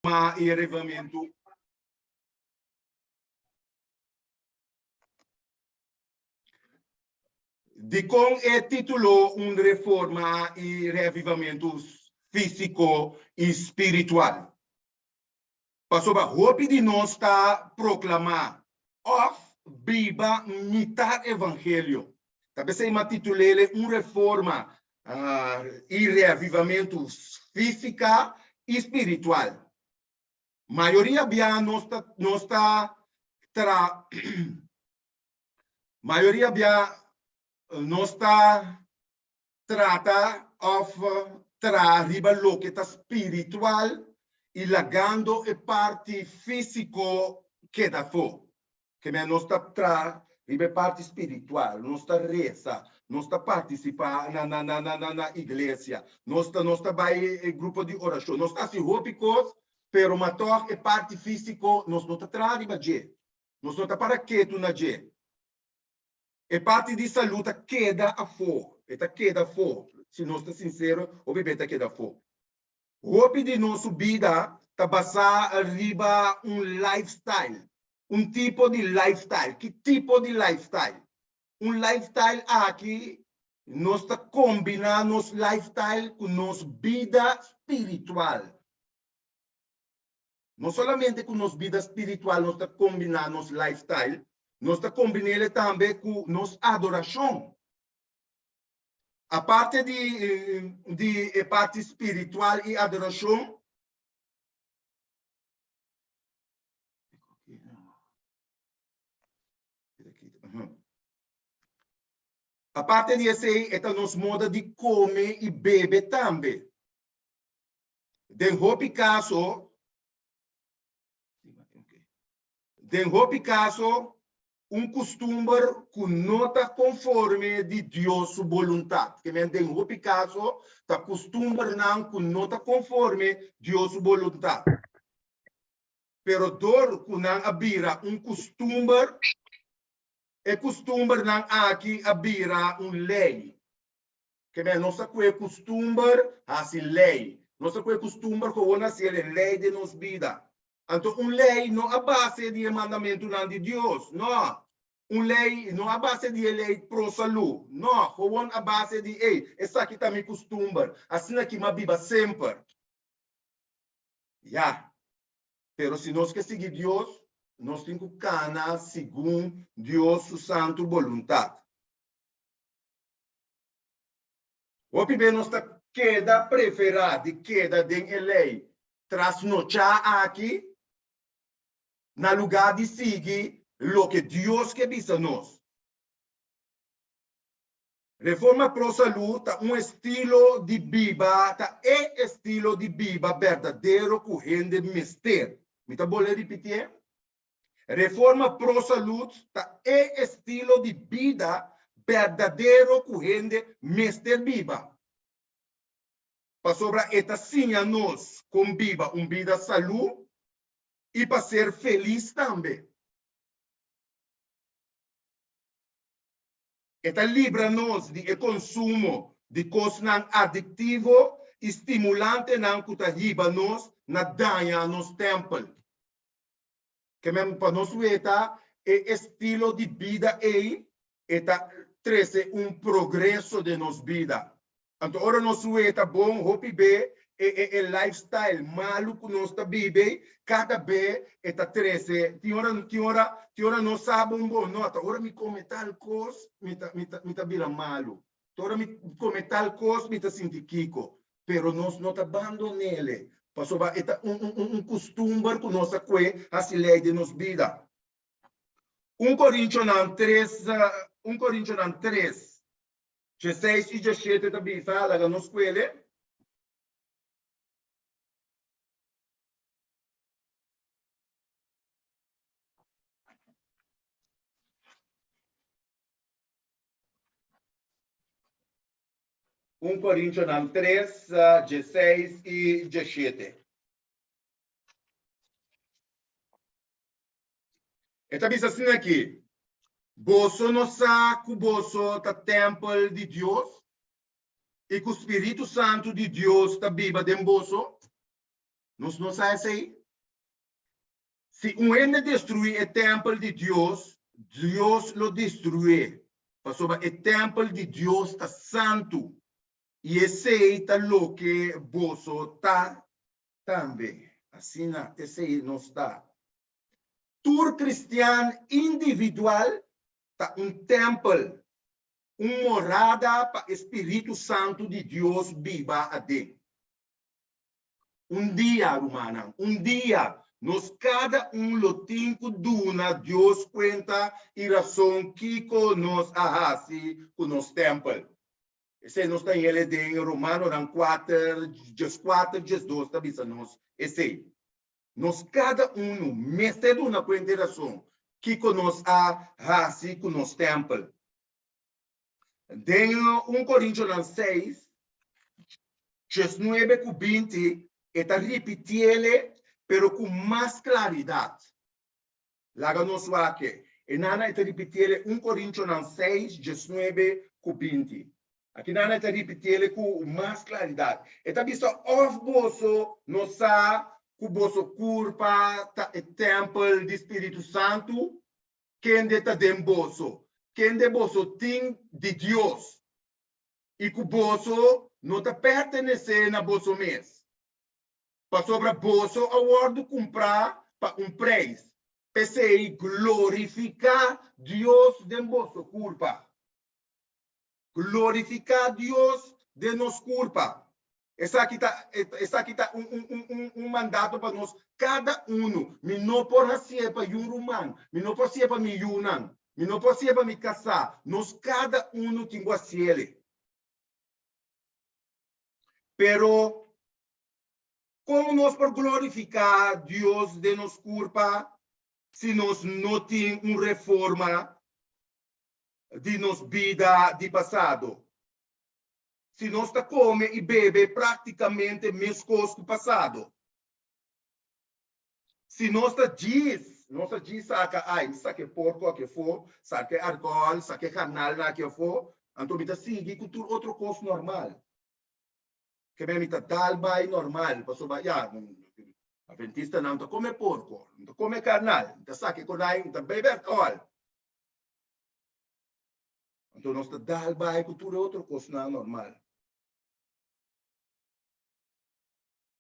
Ma e revamentu. Dikon e título Un Reforma i Reavivamentu Físiko i Spiritual? Pasobra hopi di nos ta proklamá òf biba mitar evangelio. Ta p'esei m'a titul'el Un Reforma i Reavivamentu Físika i Spiritual. Mayoria bia nos ta nos ta tra mayoria bia nos ta trata òf traha riba loke ta spiritual i lagando e parti físiko keda afó. Keme nos ta traha riba e parti spiritual, nos ta resa, nos ta partisipá na na na na na iglesia, nos ta nos ta bai e grupo di orashon, nos ta hasi hopi kos, pero ma tòg e parti físiko nos no ta traha riba dje, nos no ta para ketu na dje. E parti di salú ta keda afó, e ta keda afó, si nos ta sinsero, hopi bes ta keda afó. Hopi di nos su bida ta basá riba un lifestyle, un tipo di lifestyle. Ki tipo di lifestyle? Un lifestyle aki nos ta kombiná nos lifestyle ku nos bida spiritual. No solamente ku nos bida spiritual nos ta kombiná nos lifestyle, nos ta kombin'é tambe ku nos adorashon. Aparte di di e parti spiritual i adorashon, aparte di esei e ta nos moda di kome i bebe tambe. Den hopi kaso, den hopi kaso un kustumber ku no ta konforme di Dios su boluntat. Ke men den hopi kaso ta kustumbernan ku no ta konforme Dios su boluntat. Pero dor ku nan a bira un kustumber, e kustumbernan aki a bira un lei. Ke men nos a kue kustumber hasi lei. Nos a kue kustumber gewoon hasi el e lei den nos bida. Anto un lei no a base di e mandamentunan di Dios, no. Un lei no a base di e lei pro salú, no. Gewoon a base di, ey, esaki ta mi kustumber, asina ki m'a biba semper. Ya. Pero si nos ke sigui Dios, nos tin ku kana segun Dios su santu boluntat. Hopi be nos ta keda preferá di keda den e lei trasnochá aki na lugá di sigui loke Dios ke bisa nos. Reforma Pro Salú ta un estilo di biba, ta e estilo di biba berdadero ku hende mester. Mi ta bolbe ripitié. Reforma Pro Salud ta e estilo di bida berdadero ku hende mester biba, pasobra e ta siña nos kon biba un bida salú i pa ser felis tambe. E ta libra nos di e konsumo di kosnan adiktivo i stimulantenan ku ta hiba nos na daña nos tèmpel. Ke men pa nos weta e estilo di bida ei e ta trese un progreso den nos bida. Anto ora nos weta bon hopi be e e e lifestyle malu ku nos ta bibe kada be e ta trese tin ora tin ora tin ora nos sa bon bon no ta ora mi kome tal kos mi ta mi ta mi ta bira malu ta ora mi kome tal kos mi ta sinti kiko pero nos no ta bandon'ele, pasobra e ta un un un kustumber ku nos a kue hasi lei den nos bida. Un Korintionan tres, un Korintionan tres, djeseis i djeshete ta bisa, laga nos kuele. Un Korintionan tres, djeseis i djeshete. E ta bisa asina aki, Boso no sa ku boso ta tèmpel di Dios i ku spiritu santu di Dios ta biba den boso? Nos no sa esei? Si un hende destruí e tèmpel di Dios, Dios lo destruié, pasobra e tèmpel di Dios ta santu, i esei ta loke boso ta tambe. Asina, esei nos ta. Tur kristian individual ta un tèmpel, un morada pa e spiritu santu di Dios biba aden. Un dia, rumannan, un dia nos kada un lo tin ku duna Dios kuenta i rason kiko nos a hasi ku nos tèmpel. Esei nos ta hel den Romanonan kuater, dieskuater, diesdos ta bisa nos esei. Nos kada unu mester duna kuenta i rason kiko nos a hasi ku nos tèmpel. Den 1 Korintionan 6, 19 ku 20, e ta ripitiele, pero ku mas klaridat. Laga nos wak e. Enana e ta ripitiele 1 Korintionan 6, 19 ku 20. Akinana e ta ripitiele ku mas klaridat. E ta bisa, Òf boso no sa ku boso kurpa ta e tèmpel di Spiritu Santu? Kende ta den boso, kende boso tin di Dios, i ku boso no ta pertenesé na boso mes, pasobra boso a wòrdu kumprá pa un preis, p'esei glorifiká Dios den boso kurpa. Glorifiká Dios den nos kurpa. Esaki ta esaki ta un un un un un mandato pa nos kada unu. Mi no por hasié pa yun ruman, mi no por hasié pa mi yunan, mi no por hasié pa mi kasá. Nos kada unu tin ku hasiel. Pero kon nos por glorifiká Dios den nos kurpa si nos no tin un reforma di nos bida di pasado? Si nos ta kome i bebe práktikamente meskos ku pasado. Si nos ta djis, nos ta djis saka, ai, mi saka e porko aki afó, saka e alkohòl, saka e karnalnan aki afó, anto mi ta sigui ku tur otro kos normal. Ke men mi ta dal bai normal, pasobra ya, adventistanan ta kome porko, nan ta kome karnal, nan ta saka e konai, nan ta bebe alkohòl. Anto nos ta dal bai ku tur e otro kosnan normal.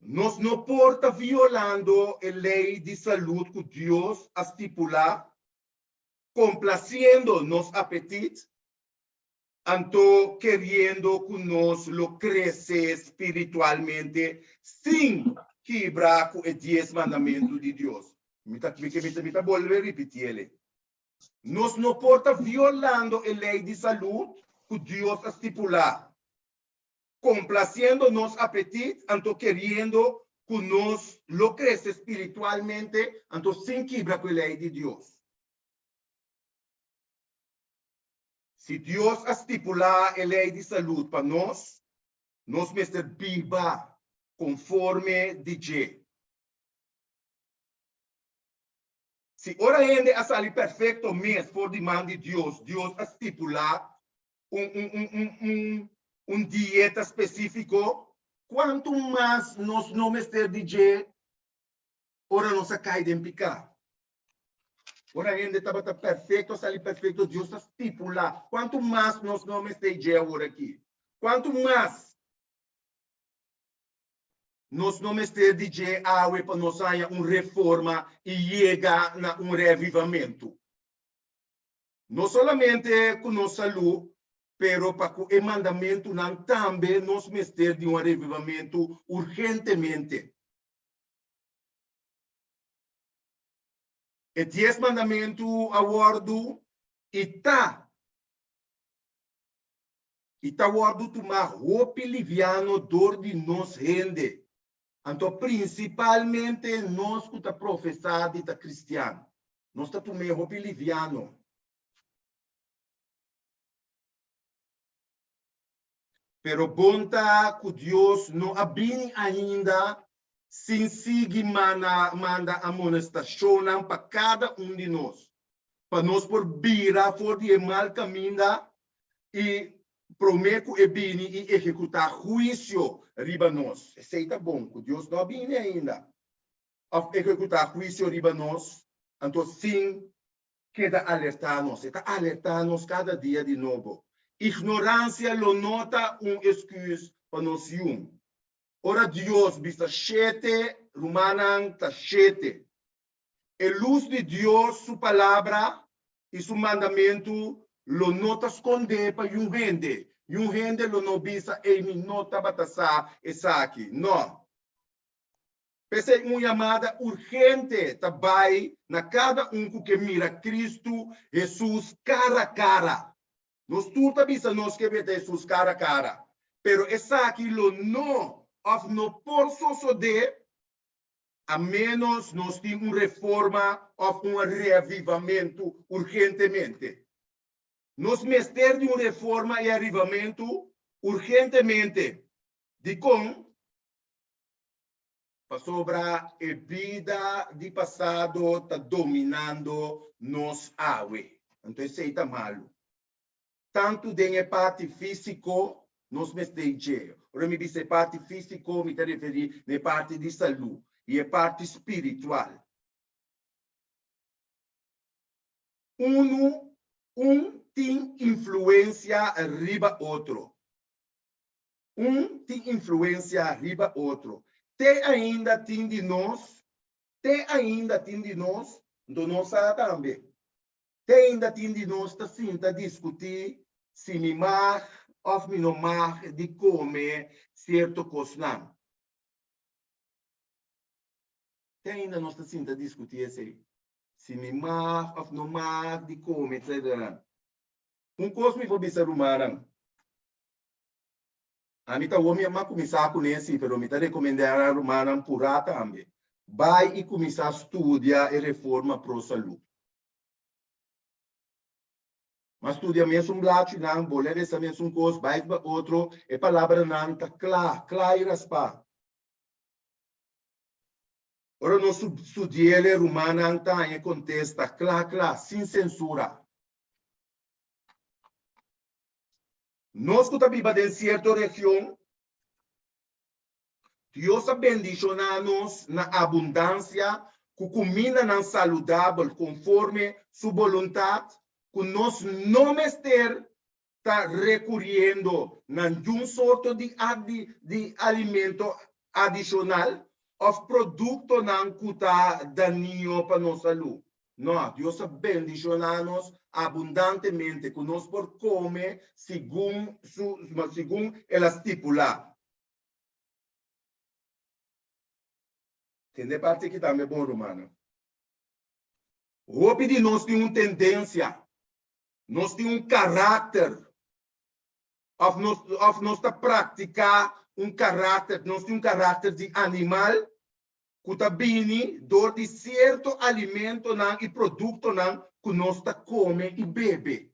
Nos no por ta violando e lei di salud ku Dios a stipulá, komplasiendo nos apetit, anto keriendo ku nos lo krese spiritualmente sin kibra ku e dies mandamentu di Dios. Mi ta mi ta bolbe ripitiele. Nos no por ta violando e lei di salud ku Dios a stipulá, komplasiendo nos apetit anto keriendo ku nos lo krese spiritualmente anto sin kibra ku e lei di Dios. Si Dios a stipulá e lei di salud pa nos, nos mester biba konforme di dje. Si ora hende a sali perfecto mes for di man di Dios, Dios a stipula un, un, un, un, un, un dieta specifico, cuanto mas nos no mester di dje ora nos a cai den pica? Ora hende tabata perfecto, a sali perfecto, Dios a stipula. Cuanto mas nos no mester dje awor aki? Cuanto mas Nos no mester di dje awe pa nos haña un reforma i yega na un reavivamentu. No solamente ku nos salú, pero pa ku e mandamentunan tambe nos mester di un revivamentu urgentemente. E dies mandamentu a wòrdu i ta. I ta wòrdu tumá hopi liviano dor di nos hende, anto prinsipalmente nos ku ta profesá di ta kristian. Nos ta tum'é hopi liviano. Pero bon ta ku Dios no a bini ainda sin sigui manda manda amonestashonnan pa kada un di nos, pa nos por bira for di e mal kaminda i. promé ku e bini i ehekutá huisio riba nos. Esei ta bon, ku Dios no a bini ainda òf ehekutá huisio riba nos, anto sin keda alertá nos. E ta alertá nos kada dia di nobo. Ignoransia lo no ta un esküs pa nos yun. Ora Dios bisa shete, rumannan, ta shete. E lus di Dios su palabra i su mandamentu lo no ta skondé pa yun hende. Yun hende lo no bisa, Ey, mi no tabata sa esaki. No. P'esei un yamada urgente ta bai na kada un ku ke mira Kristu Hesus kara kara. Nos tur ta bisa nos ke mira Hesus kara kara, pero esaki lo no òf no por sosodé a ménos nos tin un reforma òf un reavivamentu urgentemente. Nos mester di un reforma i avivamentu urgentemente. Dikon? Pasobra e bida di pasado ta dominando nos awe. Anto esei ta malu. Tantu den e parti físiko, nos mester i dje. Ora mi bisa e parti físiko, mi ta referí na e parti di salú i e parti spiritual. Unu un tin influensia riba otro. Un tin influensia riba otro. Te ainda tin di nos, te ainda tin di nos, nto nos sa tambe. Te ainda tin di nos ta sinta diskutí si mi mag òf mi no mag di kome sierto kosnan. Te ainda nos ta sinta diskutí esei, si mi mag òf no mag di kome, etcetera. Un kos mi por bisa rumannan, Ami ta wou mi a kuminsá kuné sí, pero mi ta rekomendá rumannan purá tambe. Bai i kuminsá studia e Reforma Pro Salú. M'a studia mesun blachinan, bo lesa esa mesun kos, bai riba otro, e palabranan ta kla, kla i raspá. Ora nos studi'el e rumannan ta haña e kontesta kla kla, sin sensura. Nos ku ta biba den sierto region, Dios a bendishoná nos na abundansia ku kumindanan saludabel konforme su boluntat, ku nos no mester ta rekuriendo na niun sorto di di alimento adishonal òf produktonan ku ta dañino pa nos salú. No, Dios a bendishoná nos abundantemente ku nos por kome segun su segun el a stipulá. Tende e parti aki tambe bon, rumannan. Hopi di nos tin un tendensia, nos tin un karakter, òf nos òf nos ta praktiká un karakter, nos tin un karakter di animal ku ta bini dor di sierto alimentonan i produktonan ku nos ta kome i bebe.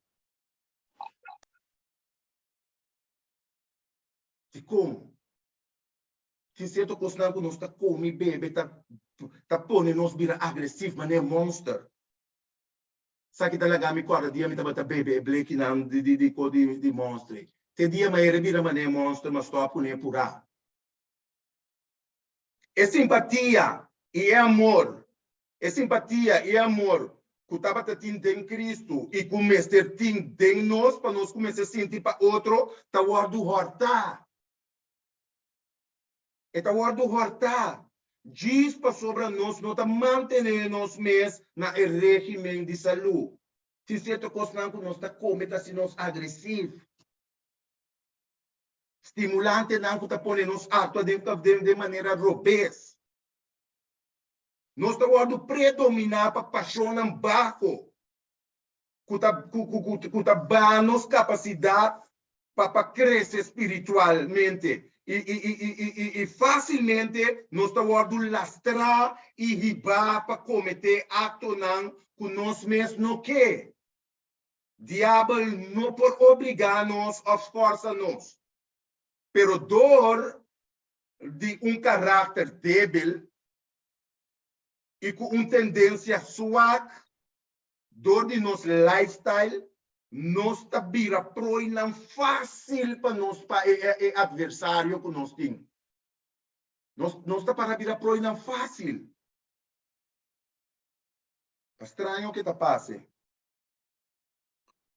Dikon? Tin sierto kosnan ku nos ta kome i bebe ta ta pone nos bira agresiv manera monster. Esaki ta laga mi kòrda dia mi tabata bebe e blekinan di di di di di monster ei. Te dia manera e bira manera monster m'a stòp kuné purá. E simpatia i e amor, e simpatia i e amor ku tabata tin den Kristu i ku mester tin den nos pa nos ku mester sinti pa otro ta wòrdu hòrtá. E ta wòrdu hòrtá djis pasobra nos no ta mantené nos mes na e régimen di salú. Tin sierto kosnan ku nos ta kome ta hasi nos agresiv. Stimulantenan ku ta pone nos aktua den den manera robes. Nos ta wòrdu predominá pa pashonnan baho ku ta ku ta baha nos kapasidat pa pa krese spiritualmente i i i i i i fásilmente nos ta wòrdu lastrá i hibá pa kometé aktonan ku nos mes no ke. Diabel no por obligá nos òf fòrsa nos, pero dor di un karakter débil i ku un tendensia swak dor di nos lifestyle. nos ta bira proinan fásil pa nos pa e e atversario ku nos tin. Nos nos ta para bira proinan fásil. Ta straño ke ta pase.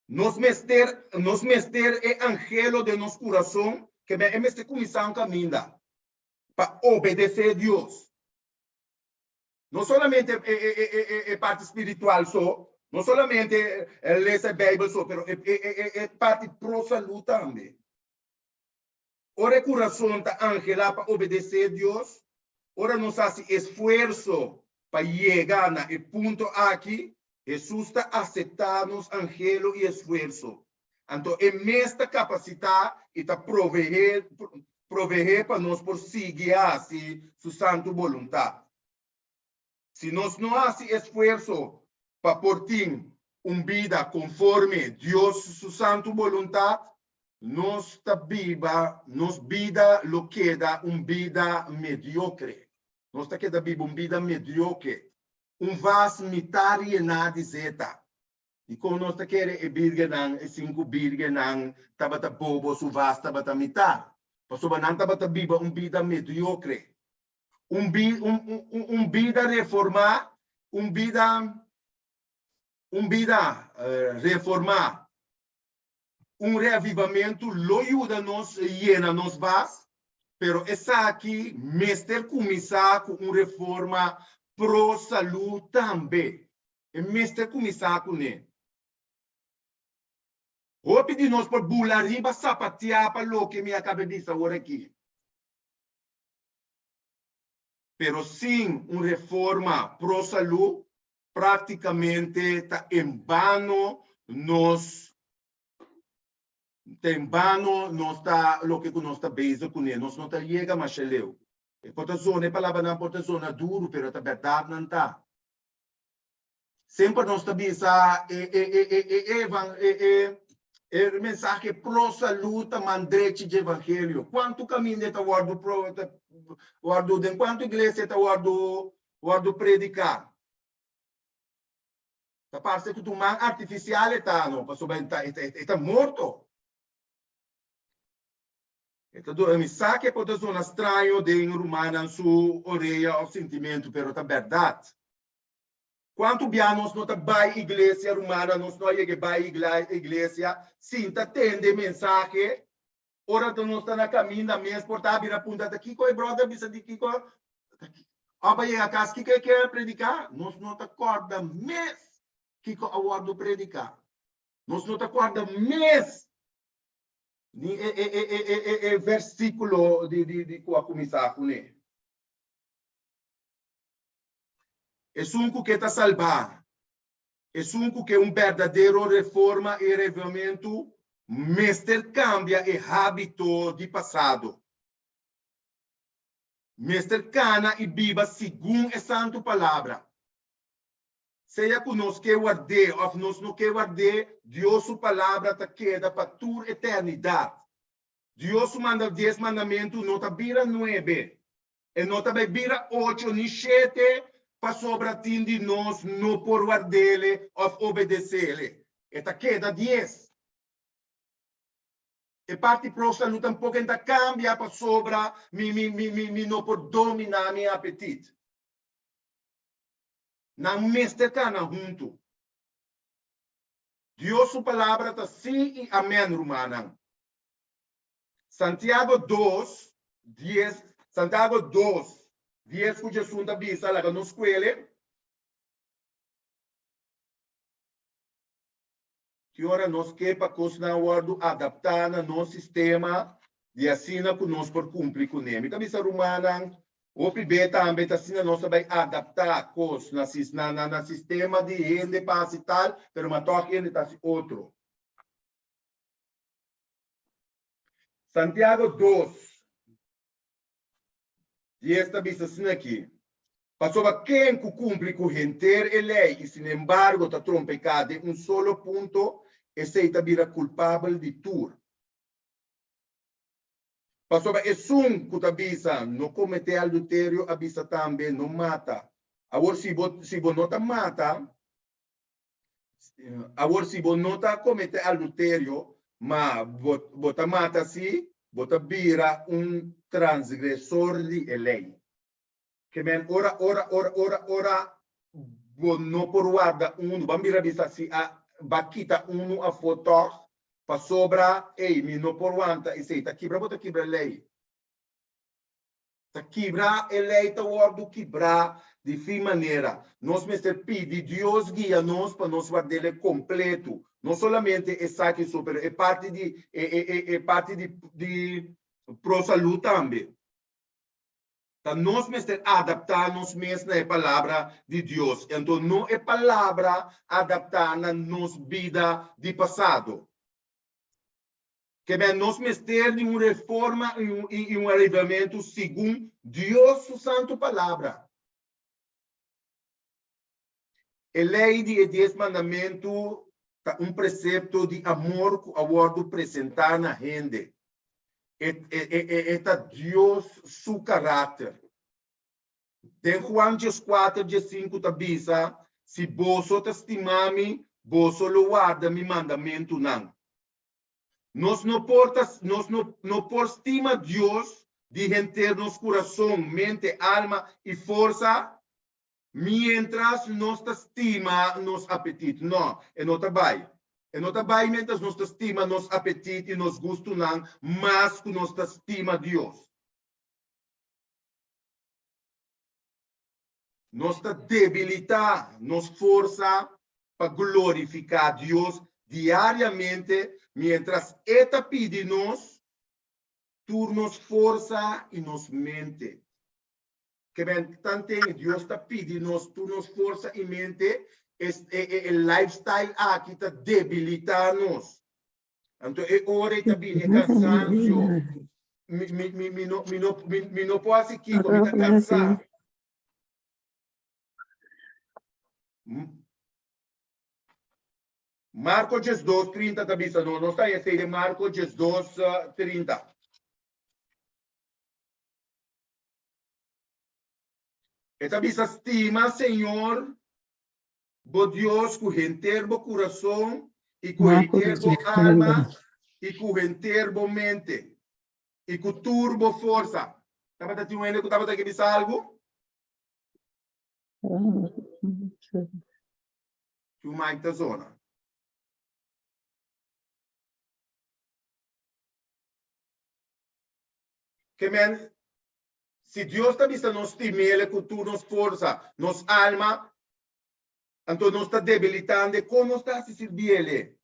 Nos mester nos mester e anhelo den nos kurason ke men e mester kuminsá un kaminda pa obedesé Dios. No solamente e e e e e parti spiritual so, no solamente lesa e Bijbel so, pero e e e e parti pro salú tambe. Ora e kurason ta anhelá pa obedesé Dios, ora nos hasi esfuerso pa yega na e punto aki, Hesus ta aseptá nos anhelo i esfuerso. Anto e mes ta kapasitá i ta proveé proveé pa nos por sigui hasi su santu boluntat. Si nos no hasi esfuerso pa por tin un bida konforme Dios su santu boluntat, nos ta biba, nos bida lo keda un bida mediokre. Nos ta keda biba un bida medioke, un vas mitar yená di zeta. Dikon nos ta kere e birgennan, e sinku birgennan tabata bobo, su vas tabata mitar? Pasobra nan tabata biba un bida mediokre. Un bi, un, un, un bida reformá, un bida, un bida reformá, un reavivamentu lo yuda nos yena nos vas, pero esaki mester kuminsá ku un reforma pro salú tambe. E mester kuminsá kuné. Hopi di nos por bula riba sapatiá pa loke mi a kaba di bisa awor aki. Pero sin un reforma pro salú, práktikamente ta en bano nos ta en bano nos ta loke ku nos ta bezig kuné, nos no ta yega masha leu. E por ta zona, e palabranan por ta zona duru, pero ta bèrdat nan ta. Semper nos ta bisa e e e e e evan e e e mensahe pro salú ta man drechi dje evangelio. Kuantu kaminda e ta wòrdu pro ta wòrdu den kuantu iglesia e ta wòrdu wòrdu prediká? Ta parse ku ta un man artifisial e ta no, pasobra e ta e ta morto. E ta duna mi sa ku e por ta zona straño den rumannan su orea òf sintimentu, pero ta bèrdat. Kuantu bia nos no ta bai iglesia, rumannan, nos no a yega bai iglesia sin ta tende mensahe? Ora ta nos ta na kaminda mes por ta bira punta ta kiko e bròder bisa di kiko òf a yega kas kiko e ke prediká? Nos no ta kòrda mes kiko a wòrdu prediká. Nos no ta kòrda mes ni e e e e e e versíkulo di di di ku a kuminsá kuné. Esun ku ke ta salbá, esun ku ke un berdadero reforma i revivamentu mester kambia e hábito di pasado. Mester kana i biba segun e Santu Palabra. Sea ku nos ke ward'é òf nos no ke ward'é, Dios su Palabra ta keda pa tur eternidat. Dios su manda dies mandamentu no ta bira nuebe. E no ta bai bira ocho ni shete pasobra tin di nos no por ward'ele òf obedes'ele. E ta keda dies. E parti pro salú tampoko e ta kambia pasobra mi mi mi mi mi no por dominá mi apetit. Nan mester kana huntu. Dios su palabra ta sí i amèn, rumannan. Santiago dos, dies, Santiago dos, dies ku Jesun ta bisa, laga nos skuele. Ki ora nos ke pa kosnan wòrdu adaptá na nos sistema di asina ku nos por kumpli kuné. Mi ta bisa rumannan, hopi be tambe ta asina nos ta bai adaptá kos na na na sistema di hende pa hasi tal, pero ma tòg hende ta hasi otro. Santiago dos, dies ta bisa asina aki, Pasobra ken ku kumpli ku henter e lei i sinembargo ta trompeká den un solo punto, esei ta bira kulpabel di tur. Pasobra esun ku ta bisa, No kometé alduterio, a bisa tambe, No mata. Awor, si bo, si bo no ta mata, Awor si bo no ta komete adulterio, ma bo bo ta mata si, bo ta bira un transgresor di e lei. Ke men ora ora ora ora ora bo no por warda unu, ban bira bisa si a ba kita unu afó tòg, pasobra ey mi no por wanta esei, ta kibra bo ta kibra lei. Ta kibra e lei ta wòrdu kibrá di fin manera. Nos mester pidi Dios guia nos pa nos ward'El kompletu. No solamente esaki so, pero e parti di e e e e parti di di pro salú tambe. Ta nos mester adaptá nos mes na e Palabra di Dios, anto no e Palabra adaptá na nos bida di pasado. Kebè nos mester di un reforma i un arevamentu segun Dios su santu Palabra. E lei di e Dies Mandamentu ta un presepto di amor ku a wòrdu presentá na hende. E ta Dios su karakter. Den Juan 14, 15 ta bisa, Si boso ta stima mi, boso lo warda mi mandamentunan. Nos no por ta, nos no, no por stima Dios di henter nos kurason, mente, alma i forsa miéntras nos ta stima nos apetit. No, e no ta bai. E no ta bai miéntras nos ta stima nos apetit i nos gustunan mas ku nos ta stima Dios. Nos ta debilitá nos forsa pa glorifiká Dios diariamente miéntras E ta pidi nos tur nos forsa i nos mente. Ke men tanten Dios ta pidi nos tur nos forsa i mente, e lifestyle aki ta debilitá nos. Anto e ora ei ta bini e kansansio. Mi, mi, mi, mi no, mi no, mi, mi no por hasi kiko, mi ta kansá. Marko 12, 30 ta bisa nos, nos ta esei den Marko 12, 30. E ta bisa stima Señor bo Dios ku henter bo kurason i ku henter bo alma i ku henter bo mente i ku tur bo forsa. Tabata tin un hende ku tabata ke bisa algu? Su mic ta zona. Ke men, si Dios ta bisa nos stim'El ku tur nos forsa, nos alma, Anto nos ta debilitand'e, kon nos ta hasi sirbiel'e?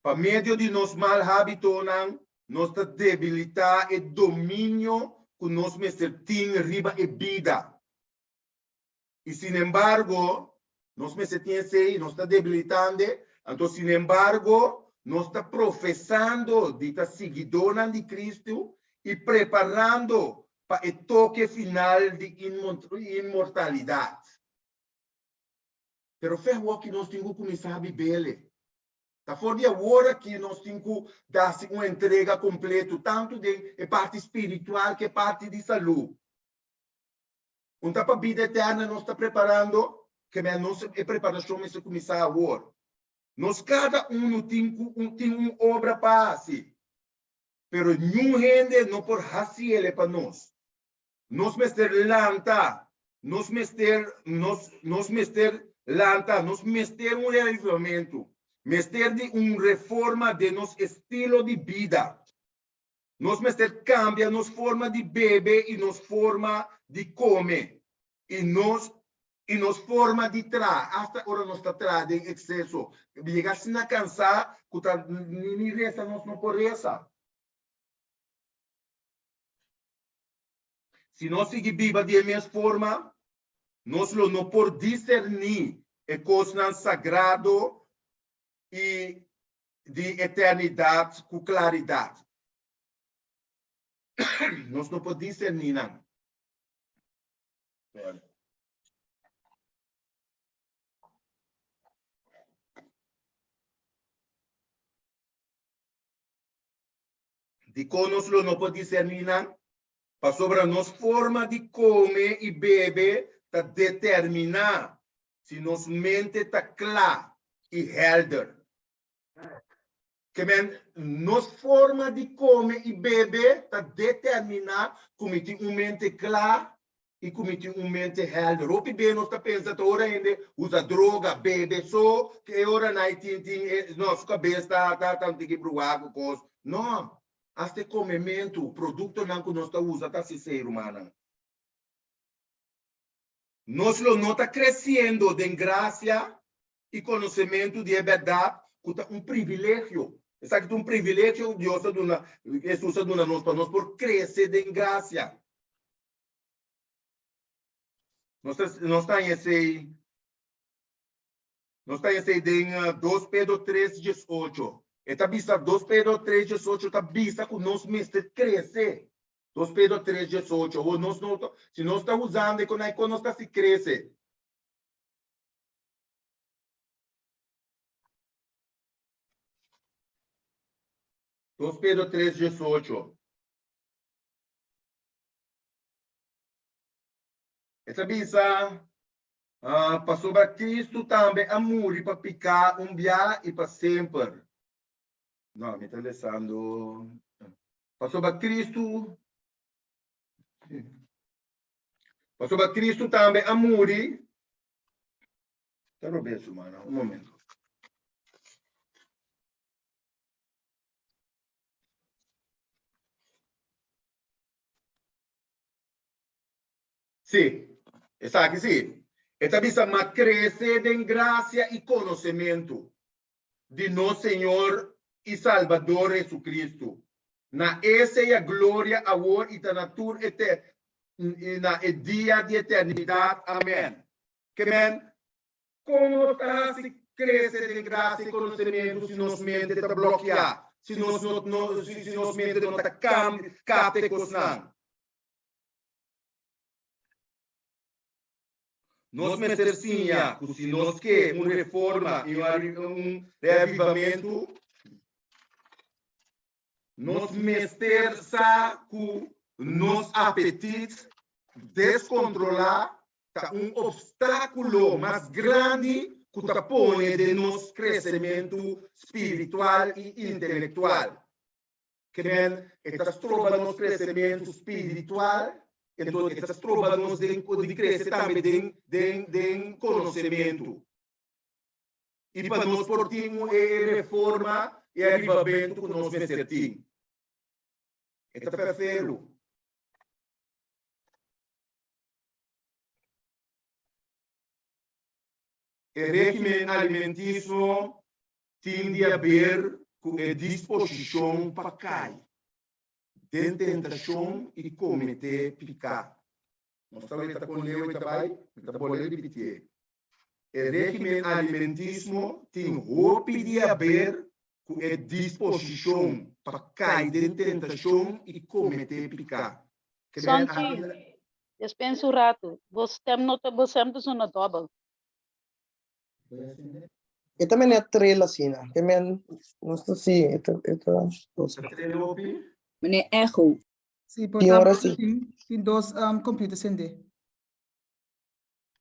Pa medio di nos mal hábitonan, nos ta debilitá e dominio ku nos mester tin riba e bida. I sinembargo, nos mester tin esei, nos ta debilitand'e, anto sinembargo, nos ta profesando di ta siguidónan di Kristu i preparando pa e toke final di inmortalidat. Pero fe awoki nos tin ku kuminsá bibele. Ta for di awor aki nos tin ku dasi un entrega kompleto, tantu den e parti spiritual ku e parti di salú. Un ta pa bida eterna nos ta preparando, ke men nos e preparashon mester kuminsá awor. Nos kada unu tin ku tin un obra pa hasi. Pero niun hende no por hasiele pa nos. Nos mester lanta, nos mester, nos, nos mester lanta, nos mester un reavivamentu, mester di un reforma den nos estilo di bida. Nos mester kambia nos forma di bebe i nos forma di kome i nos i nos forma di traha, asta ora nos ta traha den ekseso, yega asina kansá ku ta ni ni resa nos no por resa. Si nos sigui biba di e mes forma, nos lo no por diserní e kosnan sagrado i di eternidat ku klaridat. Nos no por diserní nan. Dikon nos lo no por diserní nan? Pasobra nos forma di kome i bebe ta determiná. Si nos mente ta kla i hèlder. Ke men, nos forma di kome i bebe ta determiná ku mi tin un mente kla i ku mi tin un mente hèlder. Hopi be nos ta pensa ta ora hende usa droga, bebe so, ku e ora nan e tin tin e no, su kabes ta ta ta un tiki bruhá ku kos. No, asta e komementu, produktonan ku nos ta usa ta hasi esei, rumannan. Nos lo no ta kresiendo den grasia i konosementu di e bèrdat ku ta un privilegio. Esaki ta un privilegio ku Dios a duna, Hesus a duna nos pa nos por krese den grasia. Nos ta nos ta haña esei nos ta haña esei den 2 Pedro 3 18. E ta bisa 2 Pedro 3 18 ta bisa ku nos mester krese. 2 Pedro 3 18. Awor nos no ta si nos ta usando e konai kon nos ta hasi krese? Dos Pedro 3, 18. E ta bisa, ah, pasobra Cristo tambe a muri pa piká un bia i pa semper. No, mi ta lesando. Pasobra Cristo, pasobra Cristo tambe a muri. Ta robes, humana, un momento. Sí, esaki sí. E ta bisa, ma krese den grasia i konosementu di nos Señor i Salbador Jesucristo. Na E sea gloria awor i ta na tur i na e dia di eternidat. Amèn. Ke men, kon nos ta hasi krese den grasia i konosementu si nos mente ta blokiá, si nos no si nos mente no ta kapta e kosnan? Nos mester siña ku si nos ke un reforma i un reavivamentu, nos mester sa ku nos apetit deskontrolá ta un opstákulo mas grandi ku ta pone den nos kresementu spiritual i intelektual. Ke men e ta stroba nos kresementu spiritual, enton e ta stroba nos den di krese tambe den den den konosementu. I pa nos por tin un e reforma i avivamentu ku nos mester tin. E ta ferferu. E régimen alimentismo tin di haber ku e disposishon pa kai den tentashon i kometé piká. Nos ta weta kon leu e ta bai, mi ta bolbe ripitié. E régimen alimentismo tin hopi di haber ku e disposishon pa kai den tentashon i kometé piká. Sonchi, despensa un ratu, bo stem no ta, bo stem ta sona dòbel. E ta mene trel asina. Ke men, no ta si, e ta, e ta. Ta trel hopi? Meneer Echo. Sí, por Tin ta ora sí. tin, tin dos um, computer sende.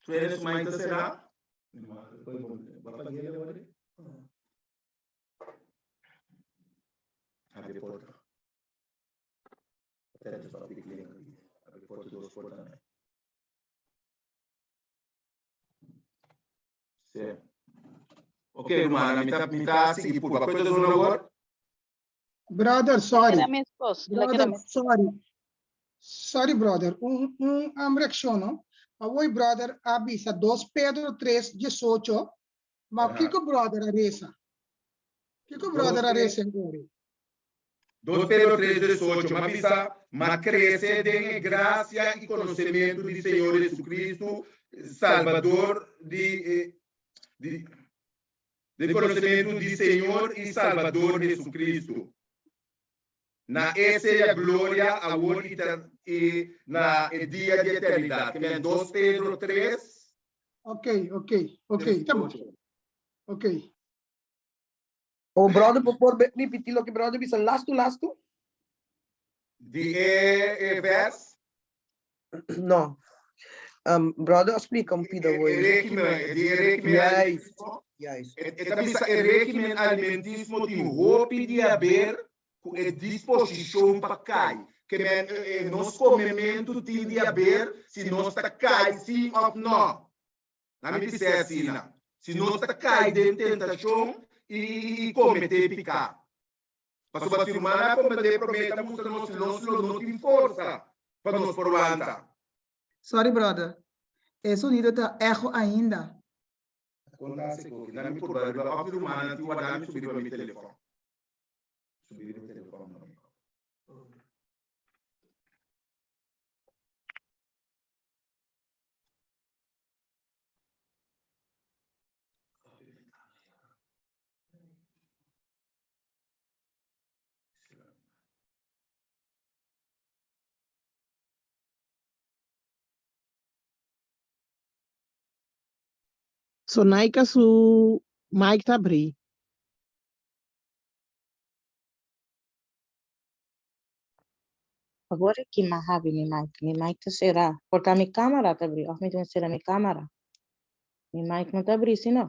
Tweede su mai ta será. Abre porta. Abre porta dos porta. Sí. Ok, rumannan, mi ta, mi ta sigui purba. Kue ta zona awor? Brother, sorry. Keda mes kos, la keda Brother, mes. sorry. Sorry, brother. Un, un um, reaccion, no? Awor, brother, a bisa 2 Pedro 3, 18. Ma Aha. kiko brother a resa? Kiko brother a resa en ori? 2 Pedro 3, 18, Ma bisa, ma krese den e grasia i konosementu di Señor Jesucristo, Salbador di, di, den konosementu di Señor i Salbador Jesucristo. Na E sea gloria awor i ta, i na e dia di eternidat. Ke men 2 Pedro 3, Ok, ok, ok, ta bon. 18. Ok. O brother por por repeti loke brother bisa lastu lastu? Di e e vers? No. Um, brother, splika un pida E hoy. régimen, di e régimen Juist. alimentismo, Juist. e ta bisa e régimen alimentismo tin hopi di haber ku e disposishon pa kai. Ke men nos komementu tin di haber si nos ta kai sí òf nò. Na mi bis'é asina, si nos ta kai den tentashon i kometé piká. Pasobra si rumannan a komprendé promé ta mustra nos si nos lo no tin forsa pa nos por wanta. Sorry brother. E sonido ta echo ainda. Kon ta hasi koki? Na mi purba riba òf mi rumannan tin wardá mi subi riba mi telefòn. Subi riba mi telefòn no mi. Sonaika su mic ta abrí. Awor aki m'a habri mi mic. Mi mic ta será. Por ta mi cámara ta abrí. Of mi tin sera mi cámara. Mi mic no ta abrí, si no?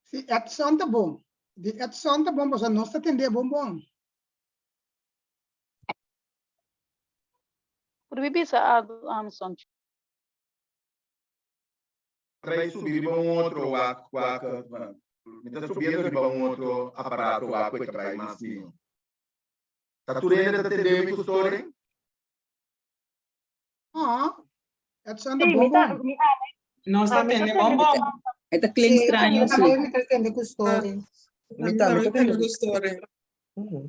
Si Edson ta bon. Di Edson ta bon pasobra nos ta tend'é bon bon. Por mi bisa algu, Amson. Trae subi riba un otro wak wak mi ta subiendo riba un otro aparato wak ku e ta bai mas mihó. Ta tur hende ta tende mi ku story? Ah, Edson ta Sí, bon mi ta, bon. mi, ah, Nos ta ah, mi ta tende tende bon bon. E ta klink Sí, straño, mi sí. tambe mi ta tende ku story. Mi tambe ta tende ku story.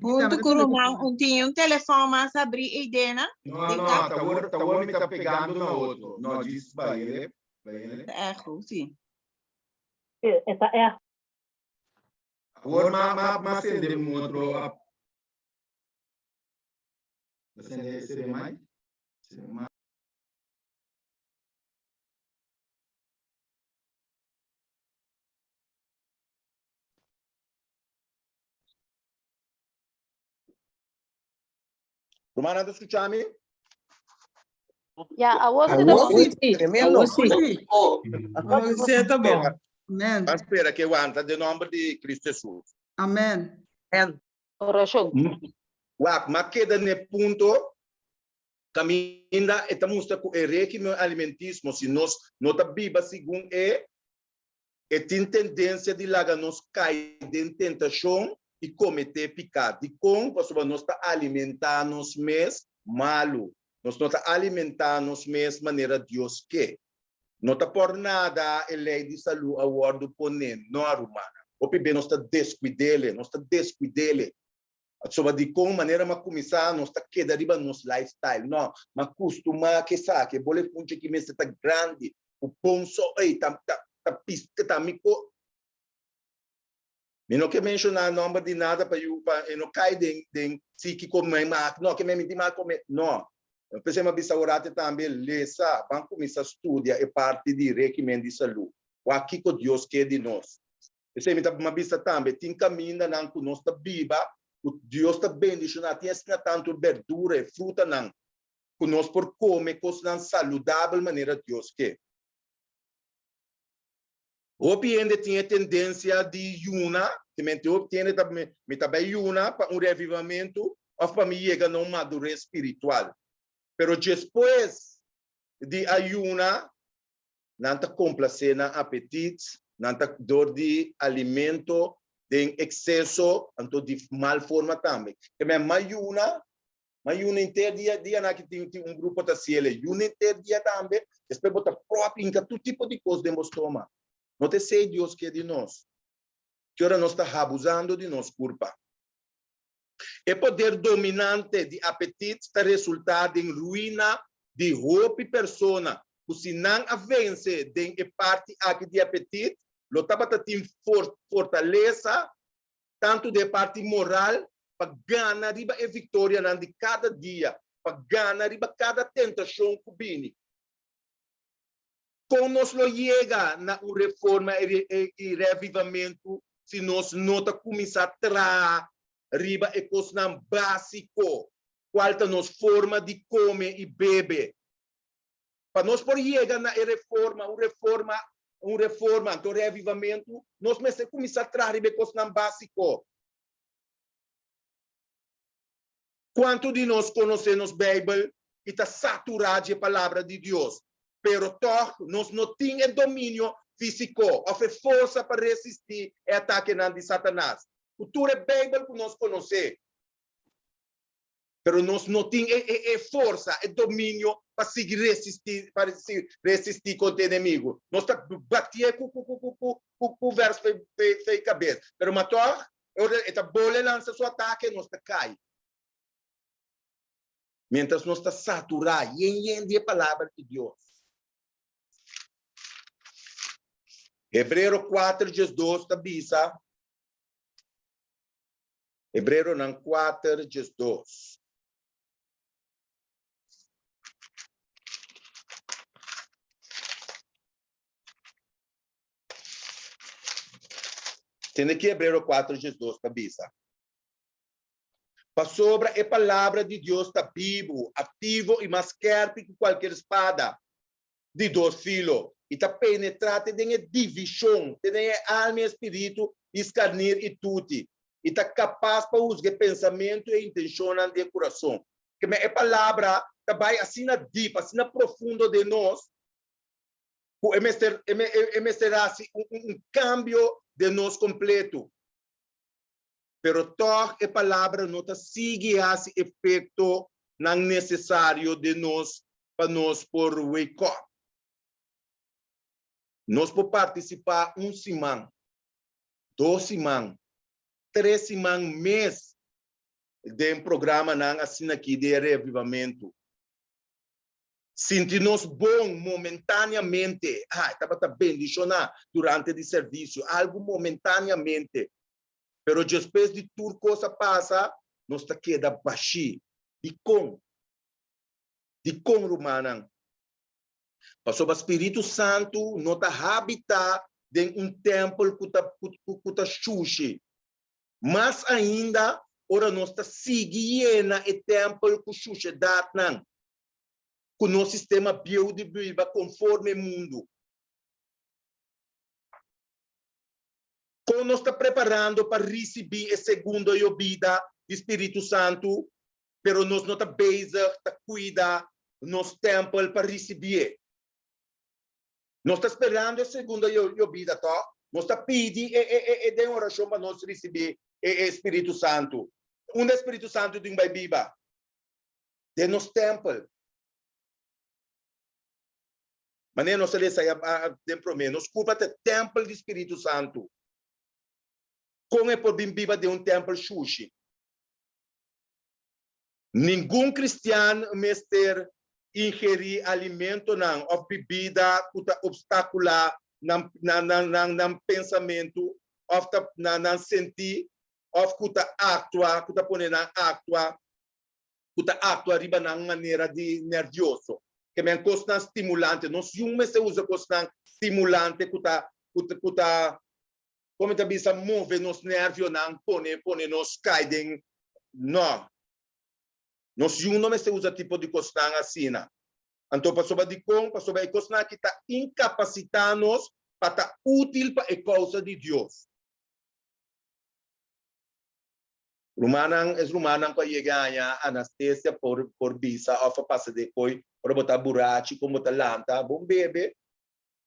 Mi Hunto tambe ku ta tende ku ruman, un tin un telefòn mas abrí ei dena. No, Den no, kap. ta awor, ta awor mi ta pegando na otro. No, djis baile, baile. Ta echo, sí. Sí, e ta echo. Awor m'a, m'a, m'a sende un otro ap. M'a sende, sende mic? Sende mic. Rumannan ta skucha mi? Ya, awor si ta Awor bon. sí, tremendo. Awor sí. Awor sí ta bon. Amen. Ban spera ke wanta den nomber di Cristo Jesus. Amen. En. Orashon. Wak, m'a keda n'e punto kaminda e ta mustra ku e régimen alimentismo, si nos no ta biba segun e, E tin tendensia di laga nos kai den tentashon i kometé piká. Dikon? Pasobra nos ta alimentá nos mes malu. Nos no ta alimentá nos mes manera Dios ke. No ta por nada e lei di salú a wòrdu poné, no, rumannan. Hopi be nos ta deskuid'é, nos ta deskuid'é. Pasobra dikon manera m'a kuminsá nos ta keda riba nos lifestyle. No, m'a kustumá ku esaki. E bole funchi aki mester ta grandi, ku bon so ei ta ta ta piska ta mi ko. Mi no ke menshoná nòmber di nada pa yu pa e no kai den den si kiko mi mak no ke mi tin mak kome no. P'esei m'a bisa orate tambe lesa ban kuminsá studia e parti di régimen di salú. Wak kiko Dios ke di nos. P'esei mi ta m'a bisa tambe, tin kamindanan ku nos ta biba ku Dios ta bendishoná, tin asina tantu berdura i frutanan ku nos por kome kosnan saludabel manera Dios ke. Hopi hende tin e tendensia di yuna, te mente hopi hende ta mi ta bai yuna pa un reavivamentu òf pa mi yega na un madures spiritual. Pero despues di a yuna Nan ta komplasé nan apetit, nan ta dor di alimento den ekseso, anto di mal forma tambe. Ke men ma yuna, ma yuna henter dia, dianan aki tin tin un grupo ta hasiel e yuna henter dia tambe, despues bo ta pròp hinka tur tipo di kos den bo stoma. No ta esei Dios ke di nos. Ki ora nos ta habuzando di nos kurpa. E poder dominante di apetit ta resultá den ruina di hopi persona ku si nan a vense den e parti aki di apetit lo tabata tin fortalesa tantu den e parti moral pa gana riba e viktorianan di kada dia, pa gana riba kada tentashon ku bini. Kon nos lo yega na un reforma i revivamentu si nos no ta kuminsá traha riba e kosnan básiko, kual ta nos forma di kome i bebe? Pa nos por yega na e reforma, un reforma, un reforma, anto revivamentu, nos mester kuminsá traha riba e kosnan básiko. Kuantu di nos konosé nos Beibel i ta saturá dje Palabra di Dios, pero tòg nos no tin e dominio físiko òf e forsa pa resistí e atakenan di Satanas? Ku tur e Beibel ku nos konosé, pero nos no tin e e e forsa, e dominio pa sigui resistí pa resistí kontra e enemigu. Nos ta batié ku ku ku ku ku ku vèrs fe fe fe kabes, pero ma tòg E ora e ta bole lansa su atake, nos ta kai. Mientras nos ta saturá yen yen di e Palabra di Dios. Hebrero 4, 12 ta bisa, Hebreronan 4, 12. Tende ki Hebreo 4, 12 ta bisa. Pasobra e palabra di Dios ta bibu, aktivo i mas skèrpi ku kualker spada di dos filo, i ta penetrá te den e divishon, te den e alma i e spiritu, i skarnir i tuti, i ta kapas pa husga e pensamentu i e intenshonnan di e kurason. Keme e palabra ta bai asina dip, asina profundo den nos, ku e mester e mester hasi un kambio den nos kompleto. Pero tòg e palabra no ta sigui hasi efektonan nesesario den nos pa nos por wake up. Nos por partisipá un siman, dos siman, tres siman mes den programanan asin'aki di e reavivamentu. Sinti nos bon momentáneamente. Ah, e tabata bendishoná durante di servisio, algu momentáneamente. Pero despues di tur kos a pasa, nos ta keda bashí. Dikon? Dikon, rumannan? Pasobra Spiritu Santu no ta habitá den un tèmpel ku ta ku ta shushi. Mas ainda ora nos ta sigui yena e tèmpel ku shushedatnan, ku nos sistema bieu di biba konforme mundu. Kon nos ta preparando pa risibí e segundo yobida di Spiritu Santu, pero nos no ta bezig ta kuida nos tèmpel pa risibié? Nos ta sperando e segundo yobida, tòg? Nos ta pidi e den orashon pa nos risibí e Spiritu Santu. Unda e Spiritu Santu tin bai biba? Den nos tèmpel. Manera nos a lesa ya den promé, nos kurpa ta e tèmpel di Spiritu Santu. Kon e por bin biba den un tèmpel shushi? Ningun kristian mester ingerí alimentonan òf bibida ku ta opstakulá nan nan pensamentu òf ta nan sentí òf ku ta aktua ku ta pone nan aktua ku ta aktua riba nan manera di nèrvioso. Ke men kosnan stimulante. Nos yun mester usa kosnan stimulante ku ta ku ta Kon mi ta bisa move nos nervionan pone pone nos kai den no. Nos yu no mester usa tipo di kosnan asina. Anto pasobra dikon? Pasobra e kosnan aki ta inkapasitá nos pa ta útil pa e kousa di Dios. Rumannan, es rumannan ku a yega haña anastesia por por bisa òf a pasa den koi ora bo ta burachi kon bo ta lanta, bon bebe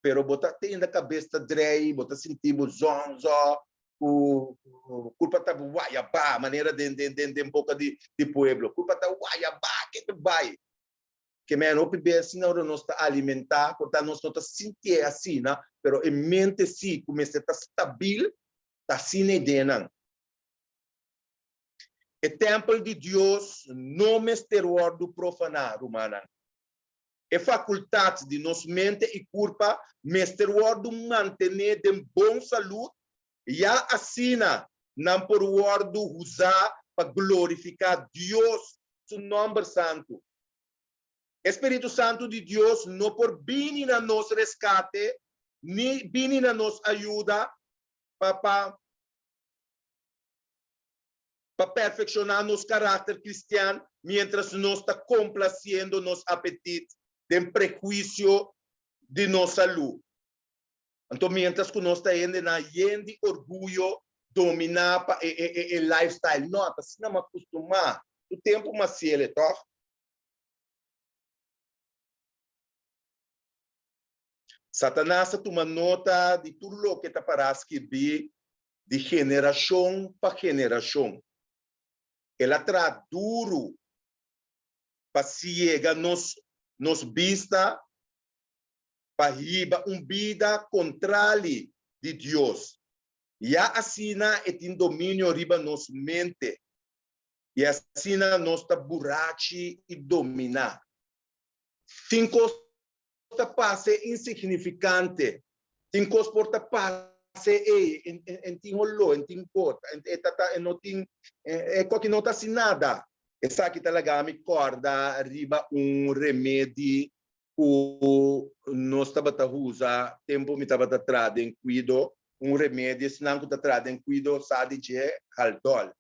pero bo ta tenda kabes ta drei, bo ta sinti bo zonzo, ku kulpa ta wayabá, manera den den den den boka di di pueblo, kulpa ta wayabá ke ta bai. Ke men hopi bes asina ora nos ta alimentá, por ta nos no ta sintié asina, pero e mente si ku mester ta stabil, ta asina e denan. E tèmpel di Dios no mester wòrdu profaná, rumannan. E fakultat di nos mente i kurpa mester wòrdu mantené den bon salud, ya asina nan por wòrdu huzá pa glorifiká Dios su nòmber santu. E spiritu santu di Dios no por bini na nos reskate ni bini na nos ayuda pa pa pa perfekshoná nos karakter kristian miéntras nos ta komplasiendo nos apetit den prehuisio di nos salú. Anto miéntras ku nos ta hendenan yen di orguyo dominá pa e e e lifestyle. No, ta asina mi a kustumá. Tur tempu mi a hasiel e, tòg? Satanas ta tuma nota di tur loke ta pará skirbí di generashon pa generashon. El a traha duru pa siega nos nos bista pa hiba un bida kontrali di Dios. Ya asina e tin dominio riba nos mente i asina nos ta burachi i dominá. Tin kos ta pase insignifikante, tin kos por ta pase ei, en tin holó, en tin kos, e ta ta, e no tin, e koki no ta hasi nada. Esaki ta laga mi kòrda riba un remedi ku nos tabata usa tempu mi tabata traha den kuido, un remedi esnan ku ta traha den kuido sa di dje, Haldol.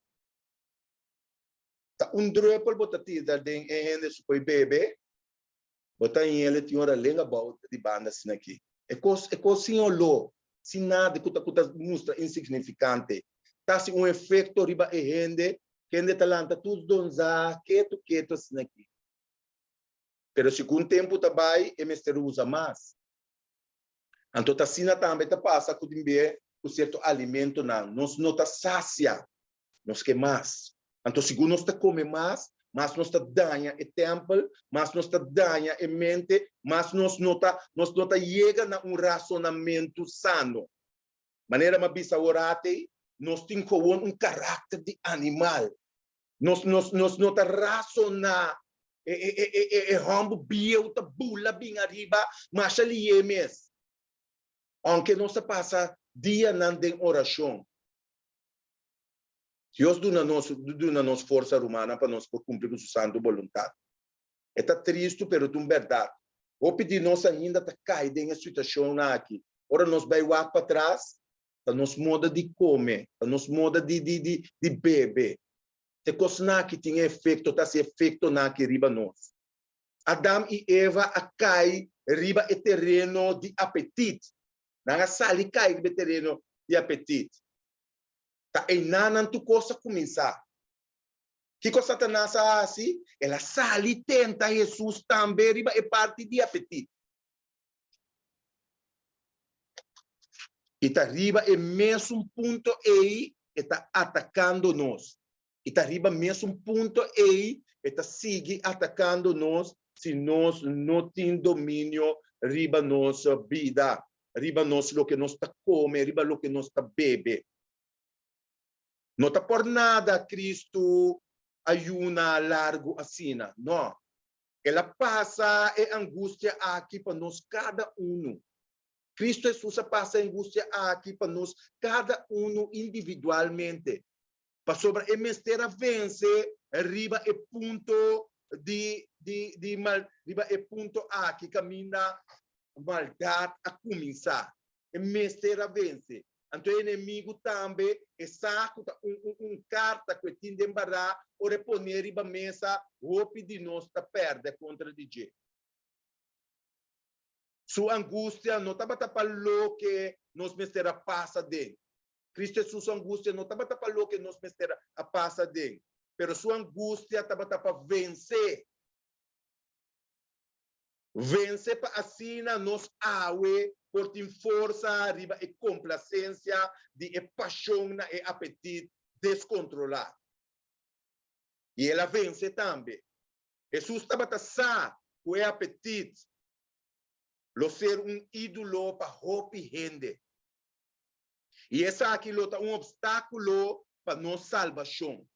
Ta un drùpel bo ta tira den e hende su por bebe, Bo ta hende tin ora lenga bou di banda asina aki. E kos, e kos sin oló, sin nada ku ta ku ta mustra insignifikante, ta hasi un efekto riba e hende, hende ta lanta tur donzá, ketu ketu asina aki. Pero segun tempu ta bai, e mester usa mas. Anto ta asina tambe ta pasa ku tin be ku sierto alimentonan. Nos no ta sasia, nos ke mas. Anto segun nos ta kome mas, mas nos ta daña e tèmpel, mas nos ta daña e mente, mas nos no ta nos no ta yega na un rasonamentu sano. Manera mi a bisa awor atei, nos tin gewoon un karakter di animal. Nos nos nos no ta rasoná. E e e e e e hòmber bieu ta bula bin ariba masha lié mes. Ounke nos a pasa dianan den orashon. Dios duna nos duna nos forsa rumannan pa nos por kumpli ku su santu boluntat. E ta tristu pero ta un bèrdat. Hopi di nos ainda ta kai den e situashonnan aki. Ora nos bai wak patras, ta nos moda di kome, ta nos moda di di di di bebe. Ta e kosnan aki tin e efekto, ta hasi efektonan aki riba nos. Adam i Eva a kai riba e tereno di apetit. Nan a sali kai riba e tereno di apetit. Ta einan nan tur kos a kuminsá. Kiko Satanas a hasi? El a sali tenta Hesus tambe riba e parti di apetit. I ta riba e mesun punto ei e ta atakando nos. I ta riba mesun punto ei e ta sigui atakando nos si nos no tin dominio riba nos bida, riba nos loke nos ta kome, riba loke nos ta bebe. No ta por nada Kristu a yuna largu asina, no. El a pasa e angustia aki pa nos kada unu. Kristu Hesus a pasa e angustia aki pa nos kada unu individualmente, pasobra e mester a vense riba e punto di di di mal riba e punto aki kaminda maldat a kuminsá. E mester a vense. Anto e enemigu tambe e sa ku ta un un un karta ku e tin den bará, ora e pon'é riba mesa, hopi di nos ta pèrdè kontra di dje. Su angustia no tabata pa loke nos mester a pasa den. Cristo Hesus su angustia no tabata pa loke nos mester a pasa den, pero su angustia tabata pa vense. Vense pa asina nos awe por tin forsa riba e komplasensia di e pashon na e apetit deskontrolá. I el a vense tambe. Hesus tabata sa ku e apetit lo ser un ídolo pa hopi hende. I esaki lo ta un opstákulo pa nos salbashon.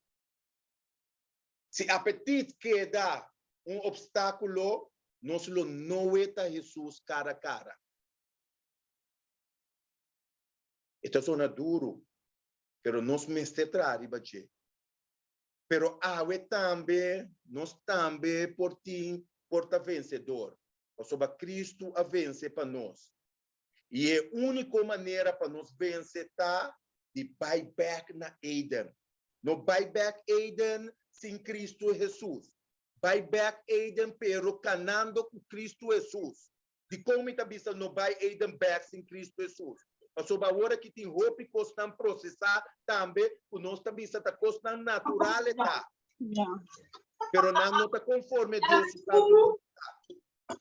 Si apetit keda un opstákulo, nos lo no weta Hesus kara kara. E ta zona duru, pero nos mester traha riba dje. Pero awe tambe nos tambe por tin por ta vensedor, pasobra Kristu a vense pa nos. I e úniko manera pa nos vense ta di bai bèk na Eden. No bai bèk Eden sin Kristu Hesus. Bai bèk Eden pero kanando ku Kristu Hesus. Dikon mi ta bisa no bai Eden bèk sin Kristu Hesus? Pasobra awor aki tin hopi kosnan prosesá tambe ku nos ta bisa ta kosnan natural e ta. Pero nan no ta konforme Dios su santu boluntat.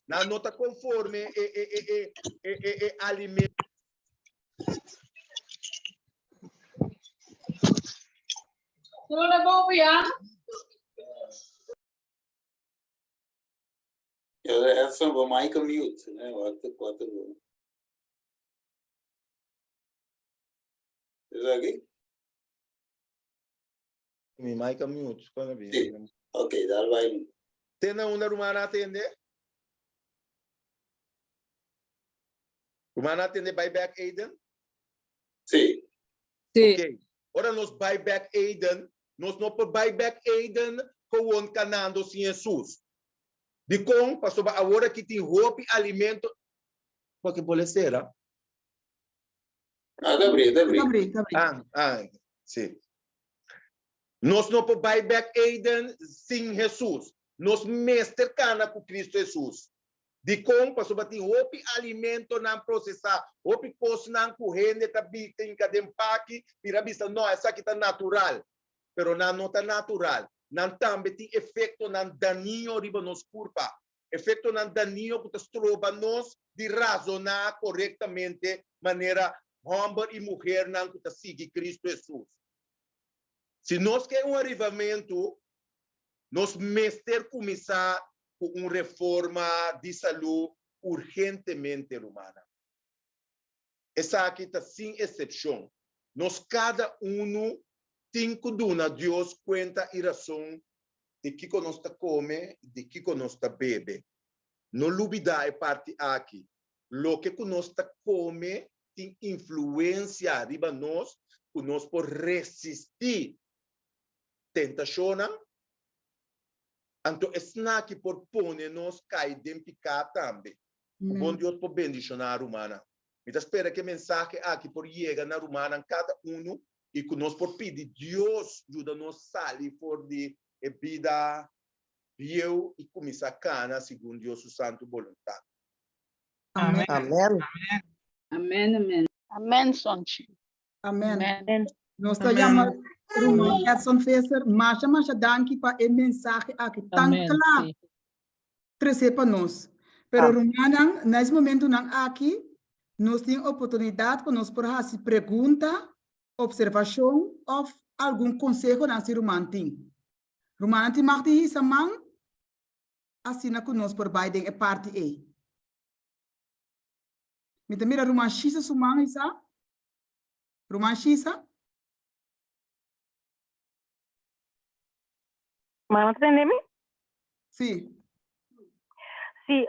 Nan no ta konforme e e e e e e e alimento. Edson, bo mic a mute. Eh, wacht, wacht. Esaki? Mi mic a mute. Kon a Sí. Ok, dal bai. Te na unda ruman a atende? Ruman a atende bai back Eden? Sí. Sí. Ok. Ora nos bai back Eden, nos no por bai back Eden gewoon kanando sin Hesus. Dikon? Pasobra awor aki tin hopi alimento. Porque por e sera. Ah, ta abrí, ta abrí. Ta abrí, ta abrí. Ah, ah, sí. Nos no por bai bek Eden sin Hesus. Nos mester kana ku Kristu Hesus. Dikon? Pasobra tin hopi alimentonan prosesá, hopi kosnan ku hende ta tinka den paki, mira bisa, no, esaki ta natural. Pero nan no ta natural. Nan tambe tin efektonan dañino riba nos kurpa. Efektonan dañino ku ta stroba nos di razoná korektamente manera hòmber i muhernan ku ta sigui Kristu Hesus. Si nos ke un arivamentu, nos mester kuminsá ku un reforma di salú urgentemente, rumannan. Esaki ta sin eksepshon. Nos kada unu tin ku duna Dios kuenta i rason di kiko nos ta kome i di kiko nos ta bebe. No lubidá e parti aki, loke ku nos ta kome tin influensia riba nos ku nos por resistí tentashonnan, anto esnaki por pone nos kai den piká tambe. Ku bon Dios por bendishoná rumannan. Mi ta spera ku e mensahe aki por yega na rumannan kada unu i ku nos por pidi Dios yuda nos sali for di e bida bieu i kuminsá kana segun Dios su santu boluntat. Amen. Amen. Amen, amen. Amen, Sonchi. Amen. Amen. Nos ta Amen. yama ruman Edson Visser. Masha, masha danki pa e mensahe aki tan Amen, kla sí. trese pa nos. Pero Ah. rumannan, na es momentunan aki, nos tin oportunidat pa nos por hasi pregunta, observashon òf algun konsehonan si ruman tin. Rumannan tin mag di hisa man asina ku nos por bai den e parti ei. Mi ta mira ruman Shisa su man hisa. Ruman Shisa? Mama, ta tende mi? Sí. Sí,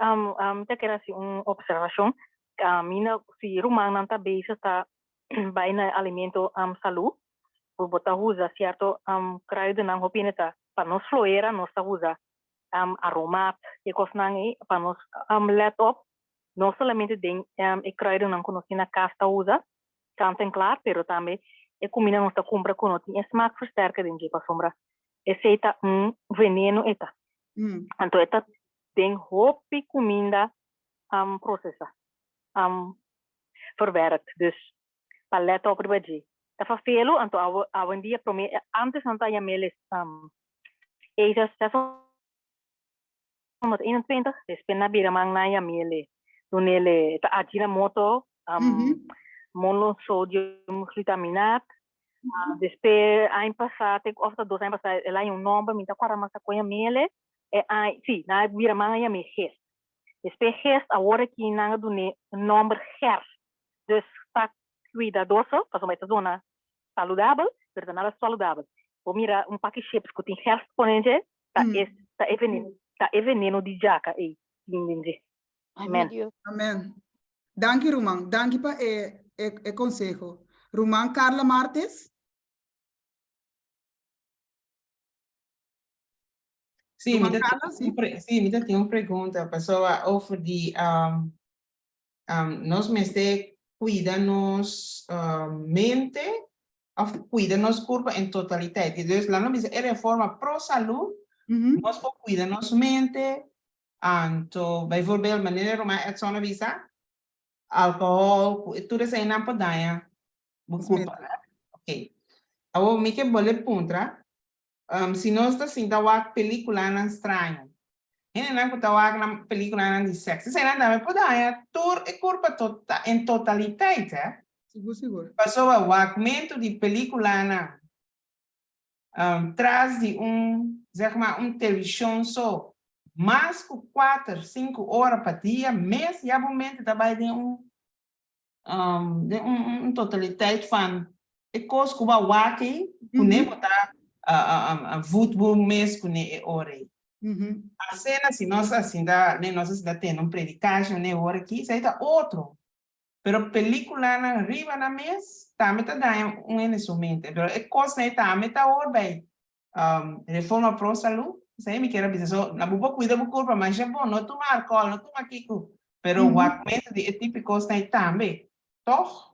mi ta kere hasi un observashon. Mi na, si rumannan ta bezig ta bai na alimento salú, bo bo ta usa sierto kruidennan hopi hende ta, pa nos floera nos ta usa aromat, e kosnan ei pa nos let op, no solamente den e kruidennan ku nos tin na kas ta usa, kant en klar, pero tambe e kuminda nos ta kumpra ku no tin e smaakversterker den dje pasobra esei ta un veneno e ta. Anto e ta den hopi kuminda prosesá, verwerkt. Dus pa let op riba dje. Ta fafelu, anto awendia promé, antes nan ta yam'el Ella 621, despues na bira man na yam'ele, dun'ele ta Ajinomoto, monosodium glutaminaat. Despues aña pasá te of ta dos aña pasá el a haña un nòmber, mi ta kòrda mas ta kon yam'ele, e aña, si, nan a bira man a yam'é Gest. Despues Gest awor aki nan a dun'é nòmber Gers. Dus ta cuidadoso, pasobra e ta zona saludabel, pero ta nada saludabel. Bo mira un paki chips cu tin gerst pone dje, ta e ta e veneno, ta e veneno di djaka ey tin den dje. Amen. Amen. Danki ruman, danki pa e e conseho. Ruman Carla Martes. Sí, Ruman mi ta Carla, sí. sí, mi tin un pregunta, pasobra over di nos mester kuida nos mente òf kuida nos kurpa en totalidat. Dus laga nos bisa e reforma pro salú, nos por kuida nos mente, anto bijvoorbeeld manera ruman Edson a bisa, alkohòl, tur eseinan por daña bo Nos kurpa. Ok. Awor mi ke bolbe puntra, si nos ta sinta wak pelíkulanan straño, hendenan ku ta wak nan pelíkulanan di seks, eseinan tambe por daña tur e kurpa en totalidat, hè? Sigur, sigur. Pasobra wakmentu di pelíkulanan tras di un, zeg maar, un televishon so, mas ku 4, 5 ora pa dia, mes ya bo mente ta bai den un totaliteit van e kos ku bo a wak ei, ku ne bo ta voed bo mes kuné e ora ei. Asina, si nos asina, ne, nos asina tin un predikashon ne ora aki, esei ta otro. Pero pelíkulanan riba nan mes, tambe ta daña un hende su mente. Pero e kosnan ei tambe ta hoor bij reforma pro salú. Esei mi ke bisa. So, na bo por kuida bo kurpa, mas ya bon, no tuma alkohòl, no tuma kiko. Pero wakmentu di e tipo kosnan ei tambe. Toch?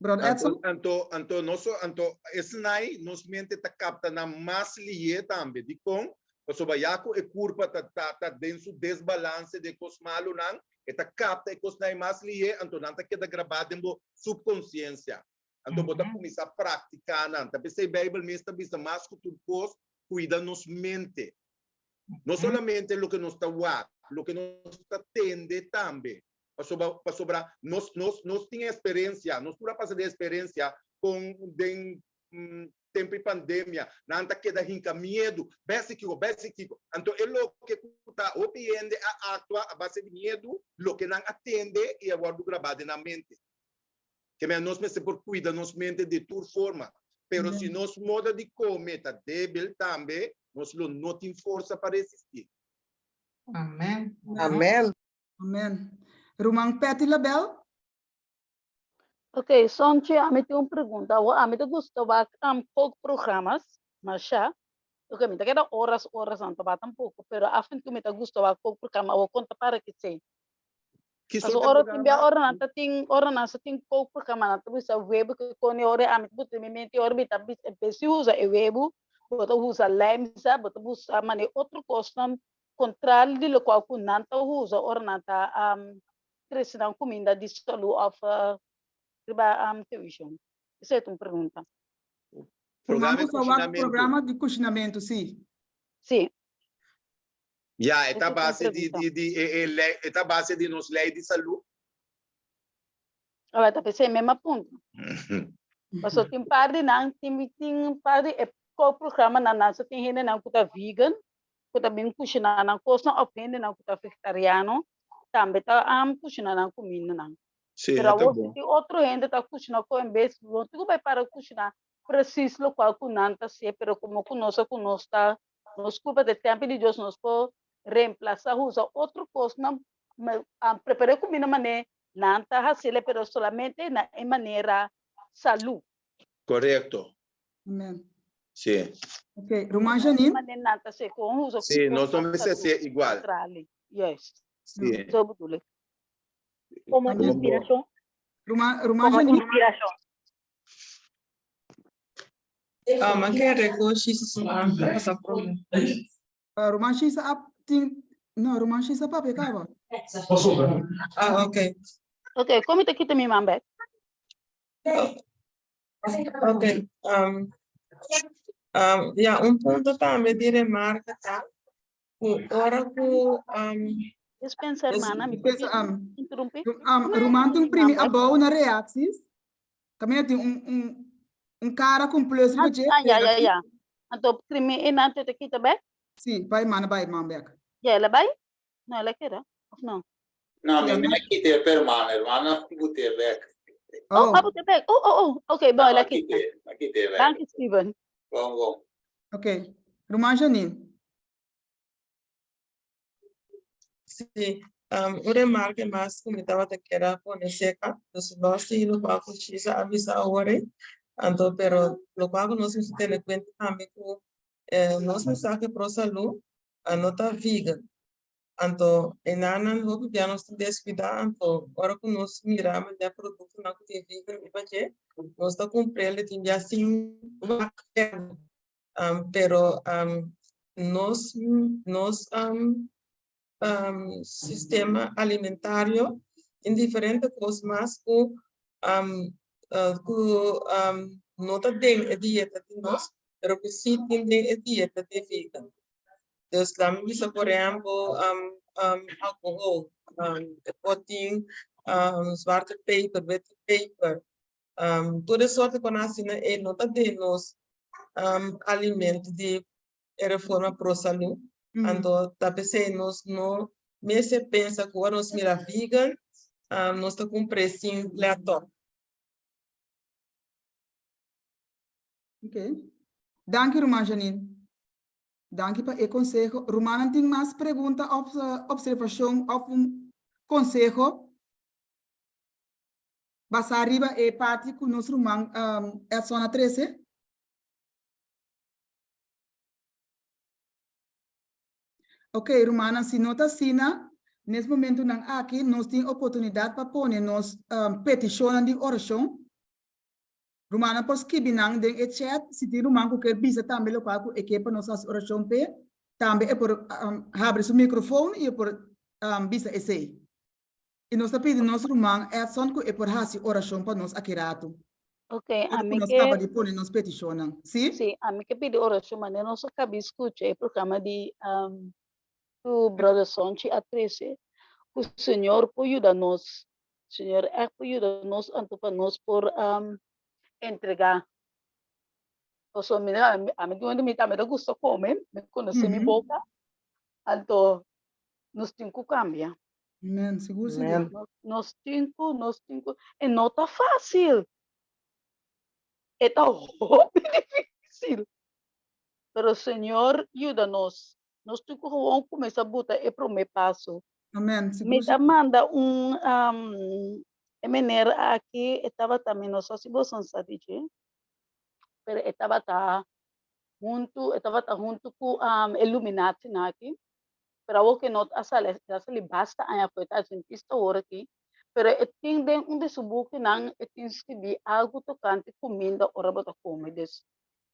Brother Edson? Anto, nos, anto, esnan, nos mente ta kapta nan mas lihé tambe. Di kon, pasobra ya ku e kurpa ta den su desbalanse di kos malunan, e ta kapta e kosnan mas lihé, anto nan ta keda grabá den bo subkonsiensia. Anto bo ta kuminsá praktiká nan. Ta p'esei Beibel mes ta bisa mas ku tur kos, kuida nos mente. No solamente loke nos ta wak, loke nos ta tende tambe. Pasobra nos tin eksperensia, nos tur a pasa den eksperensia ku den tempu di pandemia, nan ta keda hinka miedu, besi kiko, besi kiko. Anto e loke ta hopi hende a aktua a base di miedu, loke nan a tende i a wòrdu grabá den nan mente. Ke men nos mester por kuida nos mente di tur forma. Pero si nos moda di kome ta débil tambe, nos lo no tin forsa pa resistí. Amen. Amen. Amen. Ruman Patty Label? Ok, Sonchi, ami tin un pregunta. Ami ta gusta wak kook programma's, masha. Ok, mi ta keda horas, horas anto ba tampoko, pero af en toe mi ta gusta wak kook programma, o konta para que sei. Ki Paso sorto ora tin bia programa? Ora nan ta tin, ora nan sa tin kook programma, nan ta bisa webu ke koni ora ami ta mi mente ora mi ta bisa empecé usa e webu, bo ta usa lijmza, bo ta usa mane otro kosnan kontrario di lokual ku nan ta usa ora nan ta trese nan kuminda di salú òf riba televishon. Esei ta un pregunta. Ruman Programa di gusta wak kushinamentu. Programa di kushinamentu, sí. Sí. Ja, e ta Esei ta un base di, pregunta. di e lei, e ta base di nos lei di salú. Ora ta pensei mesmo punto. Paso tin par di nan, tin un par di e kook programma nan nan so tin hendenan ku ta vegan, ku ta bin kushiná nan kosnan òf hendenan ku ta vegetariano, tambe ta kushiná nan kumindanan. Sí, Pero ta awor si bon. tin otro hende ta kushiná ku en bes, no tin ku bai para kushiná precies lokual ku nan ta hasié, pero komo ku nos ta, nos kurpa ta e tèmpel di Dios, nos por reemplasá, usa otro kosnan, prepará kuminda manera nan ta hasié, pero solamente na e manera salú. Korekto. Amen. Sí. Ok, Ruman Janine? Manera nan ta hasié, kon usa Sí, nos no kosnan mester salú, ser igual. kontrali. Juist. Sí. Zo bedoel ik. Como Amen. inspirashon. Ruman Como Janine? inspirashon. Ah, ma kere ku Shisa su pasa promé. Ruman Shisa ap tin, no, Ruman Shisa papia kaba. Ah, ok. Ok, kon mi ta kita mi man bèk? Ok. Ja, un punto tambe di remarka ta ku ora ku Dispensa, hermana, mi Dispensa, pode interromper? Ruman tin primi abou na reacties. Kaminda tin un kara ku un plus riba dje. Ah, ja. Anto, primi e nan te kita bèk? Sí, bai mana bai man bèk. Ja, el a bai? No, el a keda? Of no? No, mi a kit'é pa hermano, hermano bot'é bèk. Oh, Oh, ah, bot'é bèk. Oh. Ok, bon, el a kita. A kit'é bèk. Dank je, Steven. Bon, bon. Ok. Ruman Janine. Sí, un remarke mas ku mi tabata ke a pone seka, dus los di lokual ku Shisa a bisa awor, anto pero lokual ku nos mester tene kuenta tambe ku Eh, nos mensahe pro salú ah, no ta vegan. Anto enanan hopi bia nos ta descuida, anto ora cu nos mira manera productonan cu tin vegan riba dje, nos ta cumprel di tin bia sin wak verder. Um, pero um, nos, nos um, um, sistema alimentario tin diferente cos mas cu um, uh, cu um, no ta den e dieta di nos, pero cu si tin den e dieta di vegan. Dus laat me bisa, por ehempel, um, um, alcohol. Um, e por tin um, zwarte peper, witte peper. Um, tur e soorten con asina e no ta den nos um, alimento di e reforma pro salud. Anto ta p'esei nos no mester pensa ku ora nos mira vegan, um, nos ta kumpr'é sin let op. Ok. Danki, ruman Janine. Danki pa e konseho. Rumannan tin mas pregunta òf observashon òf un konseho basá riba e parti ku nos ruman Edson a trese? Ok, rumannan, si no ta asina, nes momentunan aki nos tin oportunidat pa pone nos petishonnan di orashon. Rumannan por skibi nan den e chat. Si tin ruman ku ker bisa tambe lokual ku e ke pa nos hasi orashon p'e, tambe e por habri su mikrofon i e por bisa esei. I nos ta pidi nos ruman Edson ku e por hasi orashon pa nos aki ratu. Ok, Ora ami ku nos ke kaba di pone nos petishonnan. Si? Sí, ami ke pidi orashon manera nos a kaba di skucha e programa di ku Brother Sonchi a trese, ku Señor por yuda nos. Señor ègt por yuda nos anto pa nos por entregá. Pasobra mi ami duende mi tambe ta gusta kome, mi konosé mi boka, anto nos tin ku kambia. Amen, sigur sigur. Nos tin ku, nos tin ku, e no ta fásil, e ta hopi difísil, pero Señor yuda nos, nos tin ku gewoon kuminsá buta e promé paso. Amen, sigur Mi ta sigur. manda un e meneer aki e tabata mi no sa si boso sa di dje, pero e tabata huntu e tabata huntu ku Illuminati-nan aki, pero awor ke no a sali a sali basta aña afuer ta adventista awor aki, pero e tin den un di su bukinan e tin skibí algu tokante kuminda ora bo ta kome, dus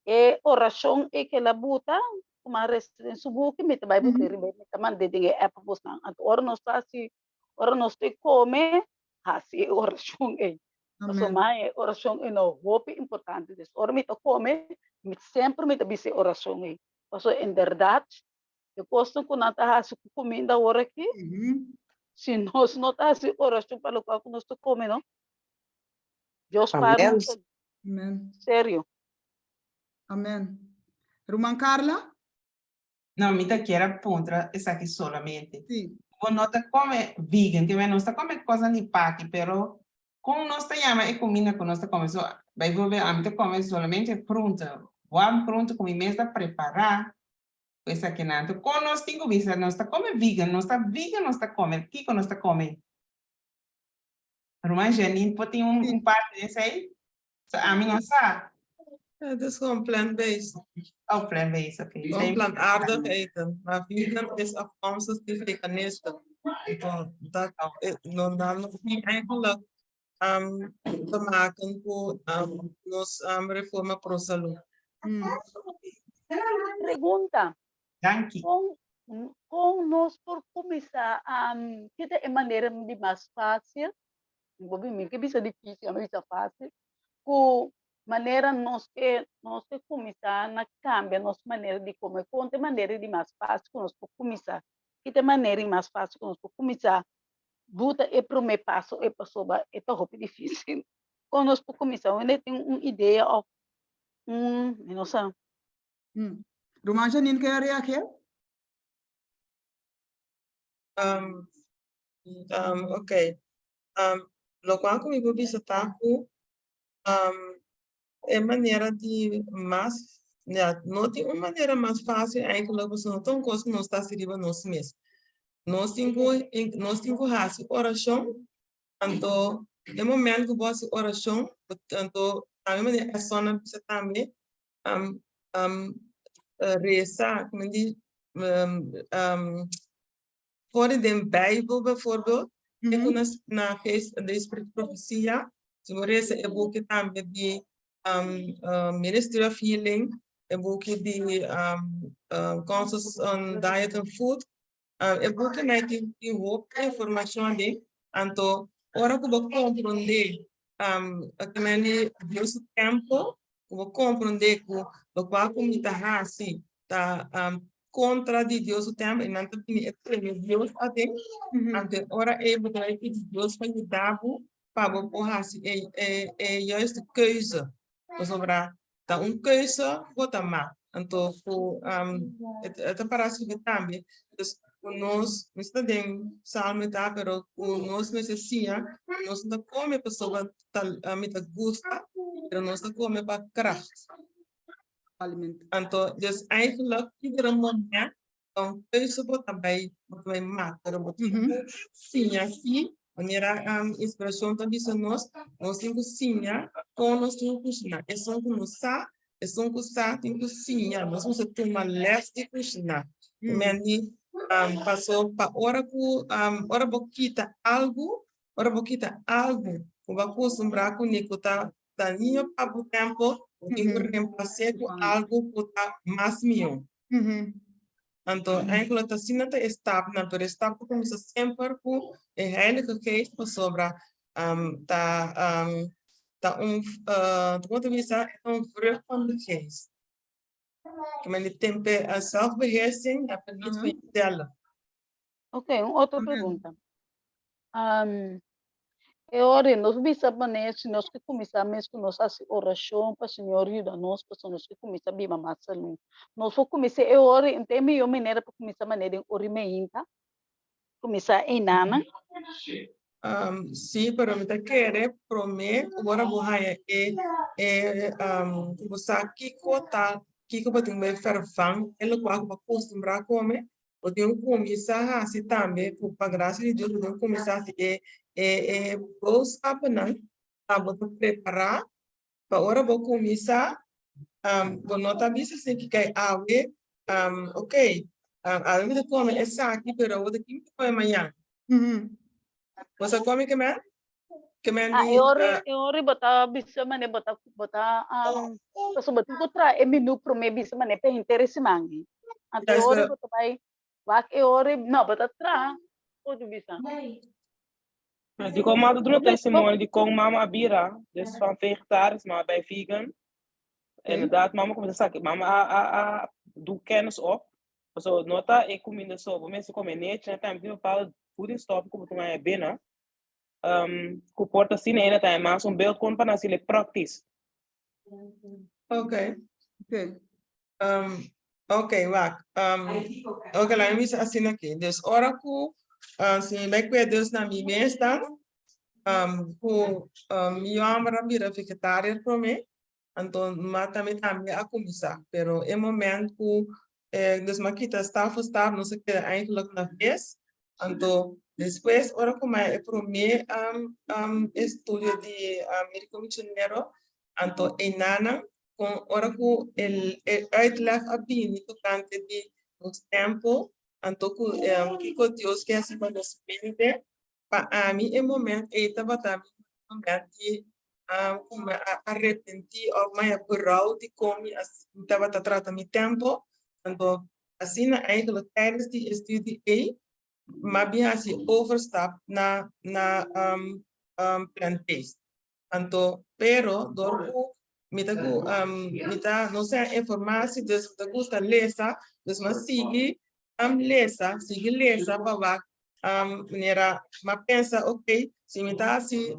e orashon ei ke el a buta ku mi a resa den su buki mi ta bai bot'é riba mi ta mand'é den e app pa bosnan anto ora nos ta hasi ora nos ta kome hasi e orashon ei pasobra e orashon ei no hopi importante dus ora mi ta kome mi semper mi ta bisa e orashon ei pasobra en bèrdat e kosnan ku nan ta hasi ku kuminda awor aki si nos no ta hasi orashon pa lokual ku nos ta kome no Dios para nos. Amen. Serio. Amen. Ruman Carla? No, mi ta kier a puntra esaki solamente. Sí. Bo no ta come vegan, ke men nos ta come cosnan di paki, pero con nos ta yama e comida cu nos ta come? So, bijvoorbeeld, ami ta come solamente groente. Warm groente cu mi mes ta prepara cu esakinan. Anto, con nos tin cu bisa? Nos ta come vegan, nos ta vegan, nos ta come, kico nos ta come? Ruman Janine por tin un, un parte den esei? So, ami no sa. Het is gewoon plant-based. Oh, plant-based, oké. Gewoon plantaardig eten. Maar vegan is afkomstig die veganisten. Dat no, dan nog niet eigenlijk te maken cu nos reforma pro salud. Pregunta. Danki. Kon, kon nos por kuminsá ki ta e manera di mas fásil, bo bin mi ke bisa difísil, mi bisa fásil, ku manera nos ke nos ke kuminsá na kambia nos manera di kome, kon ta e manera di mas fásil ku nos por kuminsá? Ki ta e manera di mas fásil ku nos por kuminsá buta e promé paso ei pasobra e ta hopi difísil? Kon nos por kuminsá? Wende tin un idea òf un, mi no sa. Ruman Janine ke reageer? Um, um, ok. Um, lokual ku mi por bisa ta ku um, e manera di mas, ja, no tin un manera mas fácil eigenlijk, pasobra no ta un kos ku nos ta hasi riba nos mes. Nos tin ku, nos tin ku hasi orashon, anto e momento ku bo hasi orashon, anto tambe manera Edson a bisa tambe, um, um, resa, ku di for den Bijbel bijvoorbeeld, mm -hmm. na, na geest de espírito profecia, si bo resa e buki tambe di Ministry of Healing, e buki di Counsels on Diet and Food, e bukinan tin tin hopi informashon aden, anto ora ku bo komprondé um, di Dios su tempo, ku bo komprondé ku lokual ku mi ta hasi ta um, kontra di Dios su tempo, i nan ta bini e teme Dios aden, anto ora ei bo ta bai pidi Dios pa yuda bo pa bo por hasi e, e, e juiste keuze. Pasobra ta un keuze bo ta mak. Anto ku um, e e ta para escribi tambe. Dus ku nos, mi sta den salmo ta, pero ku nos mester siña, nos no ta kome pasobra ta, mi ta gusta, pero nos ta kome pa kracht. Alimento. Anto, dus eigenlijk iedere moment ta un keuze bo ta bai, bo ta bai mak, pero bo tin ku siña si, manera um, inspiracion ta bisa nos, nos tin ku siña kon nos tin ku kushiná. Esun ku no sa, esun ku sa tin ku siña. Nos mester tuma les di kushiná. Men di, um, paso pa ora ku, um, ora bo kita algu, ora bo kita algu ku bo a kustumbrá kuné ku ta dañino pa bo tempo, bo tin ku reemplas'é ku algu ku ta mas mihó. Anto, eigenlijk ta asina ta e stapnan, pero e stap ta kuminsá semper ku e Heilige Geest pasobra um, ta, um, ta un, uh, kon ta bisa, e ta un vrucht van de Geest. Ke men di tempe, uh, zelfbeheersing, heb je niet van jezelf. Ok, un otro pregunta. Um, e ora nos bisa mané si nos ke kuminsá mes ku nos hasi orashon pa Señor yuda nos pasobra nos ke kuminsá biba mas salú. Nos por kuminsá e ora i e mihó manera pa kuminsá mané den ora i meinta, kuminsá einanan. Um, sí, pero mi ta kere promé ku ora bo haña e e um, ku bo sa kiko ta kiko bo tin bai vervang e lokual ku bo a kustumbrá kome, Bo tin ku kuminsá hasi tambe, ku pa grasia di Dios bo tin ku kuminsá hasi e e e boodschappennan pa bo ta prepará pa ora bo kuminsá bo no ta bisa si ki kai awe ok awe mi ta kome esaki pero awor ta kin mi ta kome mañan. Bo sa kome kemen? Kemen Ah, di e ora e ora bo ta bisa mane bo ta bo ta pasobra bo tin ku traha e menu promé bisa mane pa henter e siman. Anto e ora bo ta bai wak e ora no bo ta traha otro bisa. Dikon mama ta duna testimonio di kon mama a bira, dus van vegetarisch mama bai vegan. Inderdaad, mama kuminsá saki, mama a a a do kennis op. Pasobra no ta e kuminda so, bo mester kome nechi, tambe tin bepaalde voedingsstoffen ku bo ta haña binnen. Um, ku por ta asina ena ta mas un beeld kon pa nan hasiel praktisch. Oké. Oké. Um, oké, wak. Um, oké, laat me bisa asina aki. Dus ora ku uh, si mi bai kue dus na mi mes dan, um, ku um, mi homber a bira vegetariër promé, Anto ma tambe tambe a kuminsá, pero e moment ku eh, dus m'a kita stap voor stap, nos a keda eigenlijk na ves. Anto despues ora ku mi e promé um, um, estudio di um, médico misionero, anto einanan kon ora ku el e uitleg a bini tokante di nos tempo, anto ku um, kiko Dios ke hasi pa nos mente, Pa ami e moment ei tabata mi moment di ku mi a arepentí òf mi a berou di kon mi a tabata trata mi tempo. Anto asina eigenlijk tijdens di e studie ei mi a bin hasi overstap na na plant based. Anto pero dor ku mi ta ku mi ta no sea informatie dus mi ta gusta lesa dus mi a sigui lesa sigui lesa pa wak manera mi a pensa ok si mi ta hasi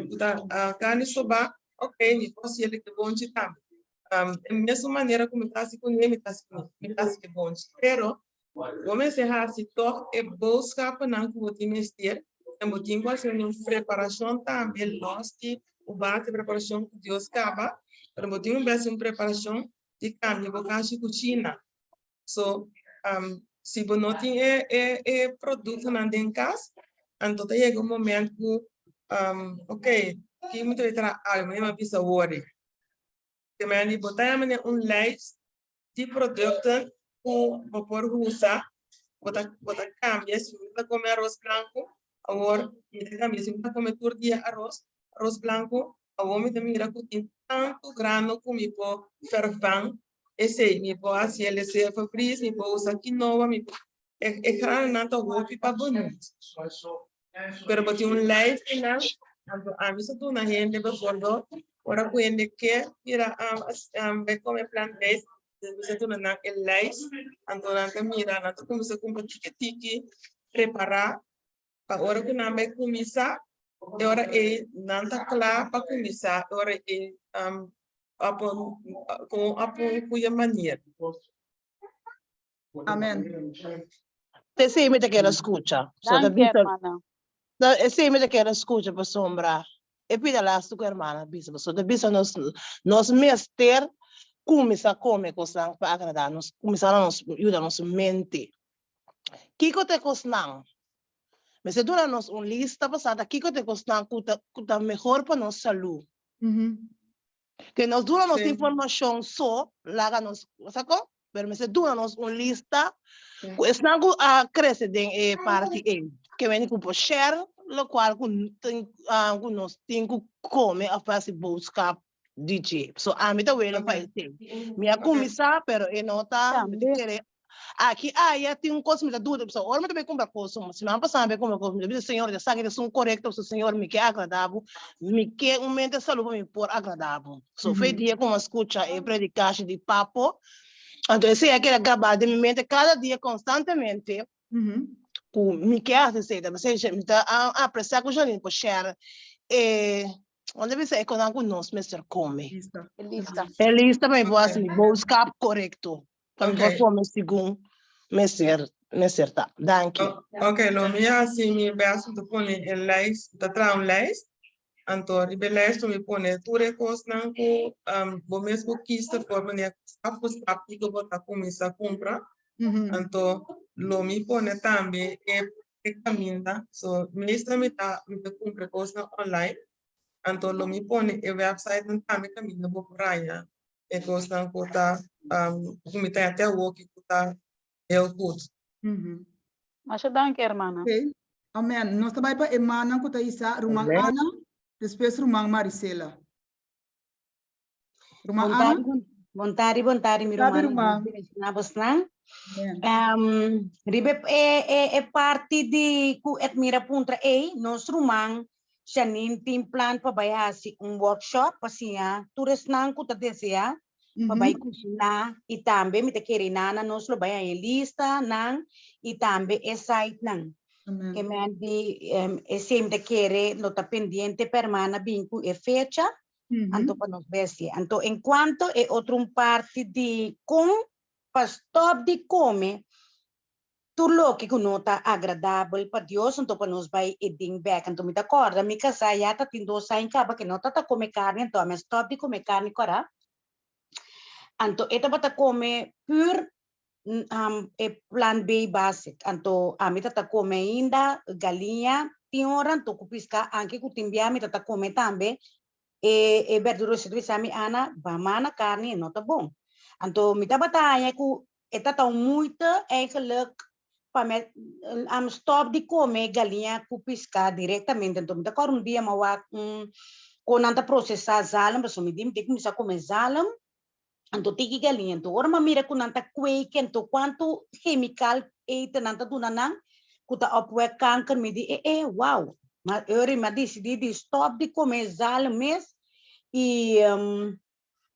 ku ta karni soba ok mi por hasi el ke bonchi tambe e mesun manera ku mi ta hasi kuné mi ta hasi kuné mi ta hasi ke bonchi pero Bo mester hasi tòg e boodschappennan ku bo tin mester en bo tin ku hasi un preparashon tambe lòs di bo base preparashon ku Dios kaba, pero bo tin un bes un preparashon di kambia bo kashi kushina. So, si bo no tin e e e produktonan den kas, anto ta yega un moment ku ok, ki mi ta traha algu, mi a bisa wòri. Te mende bo ta yama un lijst. di producten ku bo por usa, bo ta cambia, si mi ta come arroz blanco, awor mi ta cambia, si mi ta come tur dia arroz, arroz blanco, awor mi ta mira ku tin tanto grano ku mi por vervang esei, mi por hasi el zilvervries, mi por usa quinoa, mi por, e, e granonan ta hopi pa bo nut. Pero bo tin un lijst einan, anto ami sa duna hende bijvoorbeeld, ora ku hende ke mira um, um, bai come plant-based, mi sa duna nan e lijst, anto nan ta mira, nan ta kuminsá kumpra tiki tiki, prepará, pa ora ku nan bai kuminsá, e ora ei nan ta kla pa kuminsá, e ora ei um, op un, ku op un goede manier. Amen. Esei mi ta kere skucha. So ta Danki, bisa, hermana. no, esei mi ta kere skucha pasobra e pida lastu ku hermana bisa. Pasobra ta bisa nos, nos mester kuminsá kome kosnan pa agradá nos, kuminsá na nos yuda nos mente. Kiko ta e kosnan? Mester duna nos un lista pa sa ta kiko ta e kosnan ku ta ku ta mehor pa nos salú. Ke nos duna nos informashon so, laga nos, sa kon? Pero mester duna nos un lista ku esnan ku a krese den e parti ei. Ke wende ku por share lokual ku tin ku nos tin ku kome òf pa hasi boodskap di dje. So ami ta wele pa esei. Mi a kuminsá pero e no ta, mi ta kere Aki aya tin un kos mi ta duda, pasobra ora mi ta bai kumpra kos, siman pasá mi bai kumpra kos, mi ta bisa Señor, esaki ta esun korekto, pasobra Señor mi ke agradá bo, mi ke un mente salú pa mi por agradá bo. So fe dia ku mi a skucha e predikashi di Papo, anto esei a keda grabá den mi mente kada dia konstantemente ku mi ke hasi esei, ta p'esei mi ta apresiá ku Janine por share e Wanda bisa e konan ku nos mester kome. Lista. E lista. E lista pa mi por hasi mi boodskap korekto. Pa mi por kome segun mester mester ta. Danki. Ok, lo mi hasi mi best om te pone e lijst, ta traha un lijst. Anto riba e lijst lo mi pone tur e kosnan ku bo mes por kis for manera stap ku stap kiko bo ta kuminsá kumpra. Anto lo mi pone tambe e e kaminda. So meestal mi ta mi ta kumpra kosnan online. Anto lo mi pone e websitenan tambe kaminda bo por haña e kosnan ku ta ku mi ta haña te awoki ku ta heel goed. Masha danki hermana. Ok. Amen. Nos ta bai pa e mannan ku ta isa ruman Ana, despues ruman Marisela. Ruman Ana? Bon tardi, bon tardi, mi Tardi, ruman. ruman. Na bosnan. Amen. Um, riba e, e, e parti di ku Edmira puntra ei, nos ruman Janine tin plan pa bai hasi un workshop pa siña tur esnan ku ta desea pa bai kushiná i tambe mi ta kere nana nos lo bai haña lista nan i tambe e site nan. Amen. Ke men di um, esei mi ta kere lo ta pendiente pa hermana bin ku e fecha anto pa nos bestia. Anto en cuanto e otro un parti di con pa stop di come tur loke cu no ta agradabel pa Dios, anto pa nos bay e ding bek. Anto mi ta corda mi casá ya ta tin dos aña caba que no ta ta come carni, anto ami a stop di come carni cora. Anto e tabata come pur e plan B basic. Anto ami ta ta come ainda galiña tin ora anto cu pisca anke cu tin bia mi ta ta come tambe e e berdura si ta bisa mi Ana ba mana carni e no ta bon. Anto mi tabata haña cu e ta ta un moeite eigenlijk pa mi a stop di come galiña cu pisca directamente. Anto mi ta acorda un dia mi a wak un con nan ta procesa zalm pasobra mi di mi tin cuminsa come zalm. Anto tiki galiña. Anto ora m'a mira ku nan ta kweke, anto kuantu chemical eten nan ta duna nan ku ta opwek kanker, mi di e e wow. Ma e ora mi a disidí di stòp di kome zalm mes i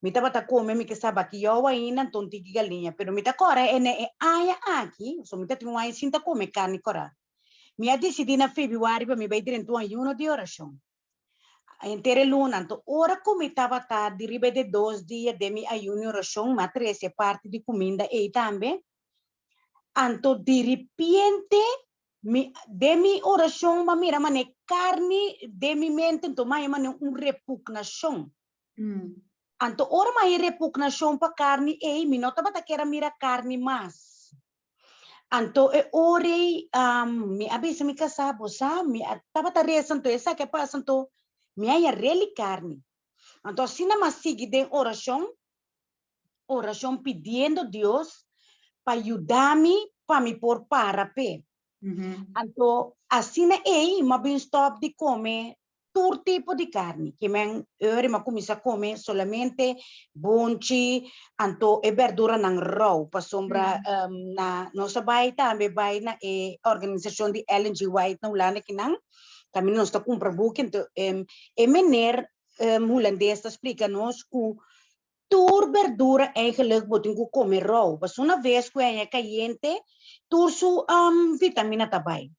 mi tabata kome mi ke sa bakiyou ainda anto un tiki galiña. Pero mi ta kòrda e na e aña aki, pasobra mi ta tin un aña sin ta kome karni kòrá. Mi a disidí na febrüari pa mi bai drenta un ayuno di orashon. Henter e luna. Anto ora ku mi tabata di riba e de dos dia den mi ayuno i orashon, mi a trese parti di kuminda ei tambe. Anto diripiente mi den mi orashon mi a mira manera karni den mi mente, anto mi a haña manera un repugnashon. Anto ora mi a haña repugnashon pa karni ei, mi no tabata kier a mira karni mas. Anto e ora ei mi a bisa mi kasá, bo sa, mi a tabata resa anto esaki a pasa anto mi a haña reli karni. Anto asina mi a sigui den orashon. orashon pidiendo Dios pa yuda mi pa mi por para p'e. Anto asina ei m'a bin stòp di kome tur tipo di karni. Ke men ora m'a kuminsá kome solamente bonchi, anto e berduranan rou, pasobra na nos a bai tambe bai na e organisashon di Ellen G. White na Hulanda kinan, kaminda nos ta kumpra buki, anto e mener hulandes ta splika nos ku Tur berdura eigenlijk bo tin ku kome rou, pasobra una ves ku e haña kayente, tur su vitamina ta bai.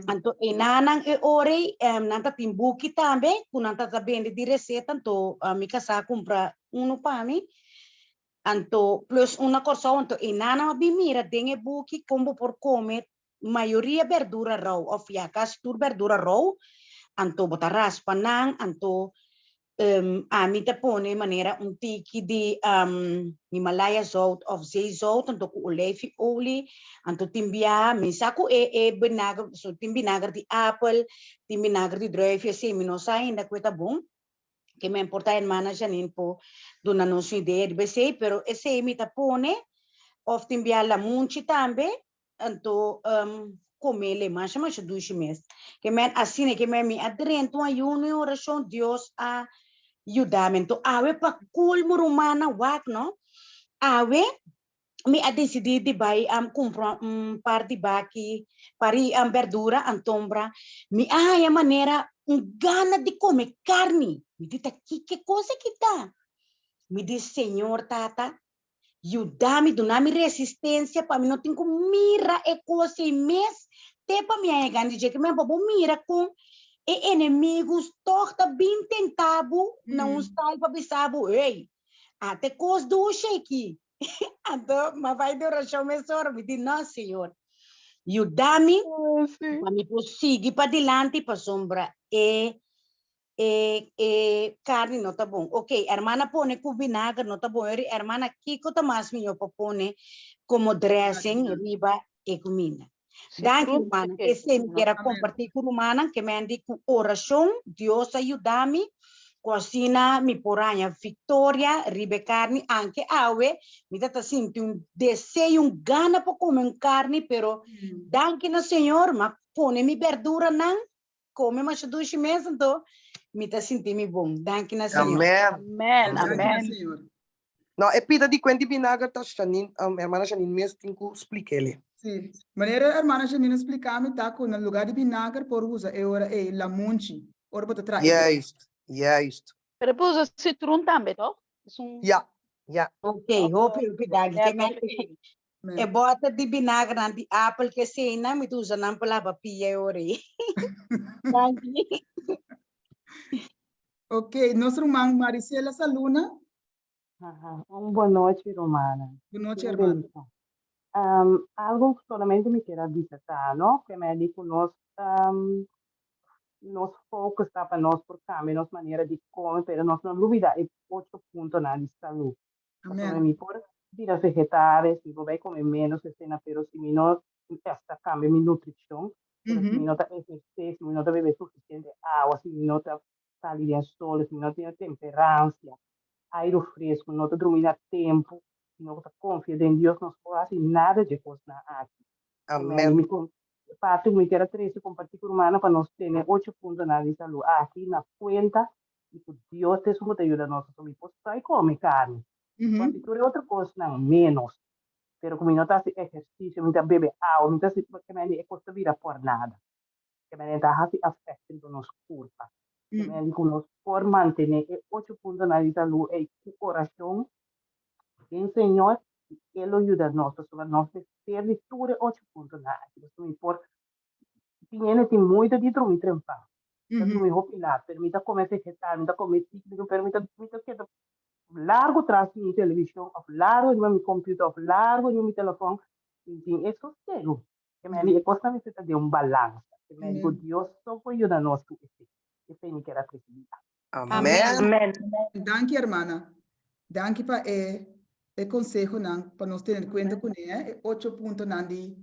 Anto e nanan e ora ei, nan ta tin buki tambe ku nan ta ta bende di reseta, anto mi kasá a kumpra unu pa mi, anto plus un na Kòrsou, anto e nanan a bin mira den e buki kon bo por kome mayoria berdura rou òf ya kasi tur berdura rou, anto bo ta raspa nan, anto Ami ta pone manera un tiki di Himalaya zout of zeezout anto ku olijfolie, anto tin biaha mi sa ku e e binager, so tin binager di apel, tin binager di druifje, esei mi no sa ainda ku e ta bon, ke men por ta hermana Janine por duna nos un idea riba esei, pero esei mi ta pone of tin biaha lamunchi tambe, Anto comele masha masha dushi mes. Ke men asina ke men mi a drenta un ayuno y oracion Dios a yuda mi. Anto awe pa colmo rumannan wak no. Awe mi a decidi di bay cumpra un par di baki par di berdura antombra mi a haya manera un gana di come carni. Mi di ta kiko cos aki ta? Mi di Señor tata Yuda mi, duna mi resistencia pa mi no tin cu mira e cos ei mes te pa mi haña gana di dje. Kimen pa bo mira con e enemigo toch ta bin tenta bo na un style pa bisa bo, hey, ata e cos dushi aki. Anto m'a bai den oracion mesora, mi di, no, Señor, yuda mi pa mi por sigui padilanti pasobra e E e carni no ta bon. Ok, hermana pone cu vinager no ta bon. Eri hermana kico ta mas mijo pa pone como dressing riba e cuminda? Danki rumannan. Esey mi kier a comparti cu rumannan ke men di cu oracion Dios a yuda mi cu asina mi por haña victoria riba e carni anke awe mi ta ta sinti un deseo un gana pa come un carni pero danki na Señor m'a pone mi berduranan Come masha dushi mes anto mi ta sinti mi bon. Danki na Señor. Amen. Amen, Danki na amen. Señor. No, e pida di kuent di binager ta Janine, um, hermana Janine mes tin ku splik'ele. Sí. Manera hermana Janine a splika mi ta ku na lugar di binager por usa e ora ei lamunchi ora bo ta traha e dressing. Juist, juist. Pero por usa citroen tambe, toch? Es un Ja, ja. Ok, hopi hopi danki. Ja, Ke men hopi. E bòter di binagernan di apel ke eseinan mi ta usa nan pa laba pia e ora ei. Danki. Ok, nos ruman Marisela Saluna. Aha, un bon nochi rumannan. Bon nochi Tin hermana. bendishon. Um, algo solamente mi kier a bisa ta, no? Ke mi a di ku nos, um, nos focus ta pa nos por kambia nos manera di kome, pero nos no lubida e ocho puntonan di salú. Pasobra Amen. mi por bira vegetaris, mi por bai come menos esena, pero si mi no hasta cambia mi nutricion, pero si mi no ta ehercé, si mi no ta bebe suficiente awa, si mi no ta sali den sol, si mi no tin temperancia, aire fresco, no ta drumi na tempo, si no ta confia den Dios, nos por haci nada dje cosnan aki. Amen. Mi con parte cu mi kier a trece comparti cu rumannan pa nos tene ocho puntonan di salud aki na cuenta i ku Dios ta esun ku ta yuda nos. Pasobra mi por stoi kome karni, por hasi tur e otro kosnan ménos, pero ku mi no ta hasi ehersisio, mi ta bebe awa, mi ta hasi, ke manera e kos ta bira por nada. Ke manera ta hasi afèkt riba nos kurpa. Ke manera ku nos por mantené e ocho puntonan di salú ei ku orashon den Señor i E lo yuda nos, pasobra nos mester di tur e ocho puntonan aki. Pasobra mi por tin hende tin moeite di drumi trempan. Ta drumi hopi laat, pero mi ta come vegetal, mi ta come típico, pero mi ta mi ta keda largo tras di mi television of largo riba mi computer of largo riba mi telefon mi tin e sosiego. Ke mei e cosnan mester ta den un balansa. Ke mei ku Dios so por yuda nos ku esei. Esei mi kier a presenta. Amen. Amen. Danki hermana. Danki pa e e consehonan pa nos tene cuenta kuné, e ocho puntonan di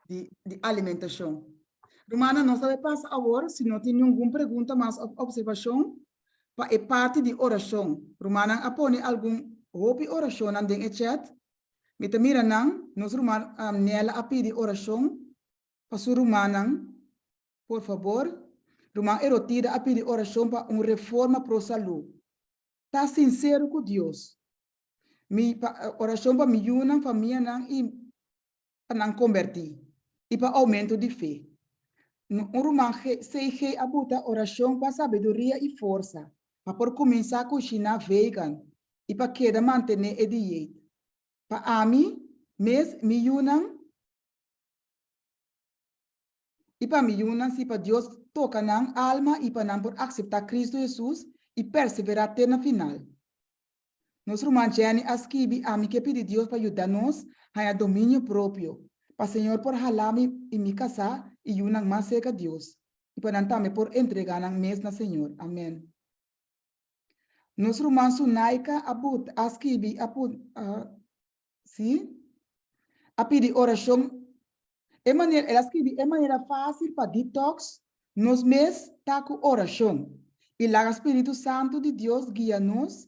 di di alimentacion. Rumannan, nos ta bay pasa awor, si no tin ningun pregunta mas of observacion, pa e parti di oracion. Rumannan a pone algun. hopi orashonnan den e chat. Mi ta mira nan, nos ruman Nella a pidi orashon pa su rumannan. Por fabor, ruman Erotida a pidi orashon pa un reforma pro salú. Ta sinsero ku Dios. Mi pa orashon pa mi yunan, famianan i pa nan kombertí i pa oumento di fe. Un ruman CG a buta orashon pa sabiduria i forsa pa por kuminsá kushiná vegan i pa keda mantené e dieet. Pa ami mes, mi yunan i pa mi yunan si pa Dios toka nan alma i pa nan por akseptá Kristu Hesus i perseverá te na final. Nos ruman Jenny a skibi, Ami ke pidi Dios pa yuda nos haña dominio propio, pa Señor por hala mi i mi kasá i yunan mas serka Dios, i pa nan tambe por entregá nan mes na Señor. Amen. Nos ruman Sunaika a but a skibi a pun a sí a pidi orashon e manera el a skibi e manera fásil pa detox nos mes ta ku orashon i laga Spiritu Santu di Dios guia nos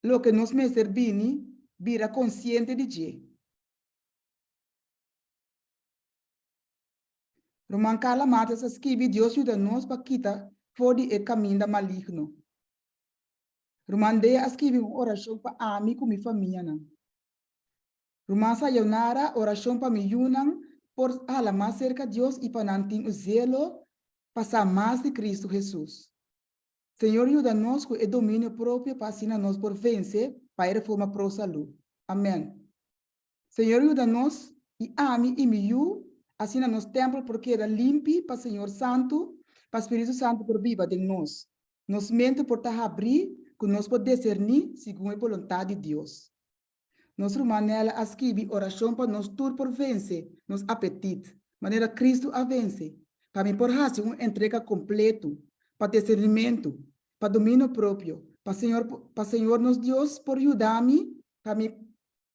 loke nos mester bini bira konsiente di dje. Ruman Carla Mates a skibi Dios yuda nos pa kita for di e kaminda maligno. Ruman Dea a skibi un orashon pa ami ku mi famianan. Ruman Sayonara, orashon pa mi yunan por hala mas serka Dios i pa nan tin un zelo pa sa mas di Kristu Hesus. Señor yuda nos ku e dominio propio pa asina nos por vense pa e reforma pro salú. Amen. Señor yuda nos i ami i mi yu asina nos tempel por keda limpi pa Señor Santu, pa Spiritu Santu por biba den nos. Nos mente por ta habrí ku nos por deserní segun e boluntat di Dios. Nos ruman Nella a skibi orashon pa nos tur por vense nos apetit, manera Kristu a vense, pa mi por hasi un entrega kompletu, pa desernimentu, pa dominio propio, pa Señor pa Señor nos Dios por yuda mi pa mi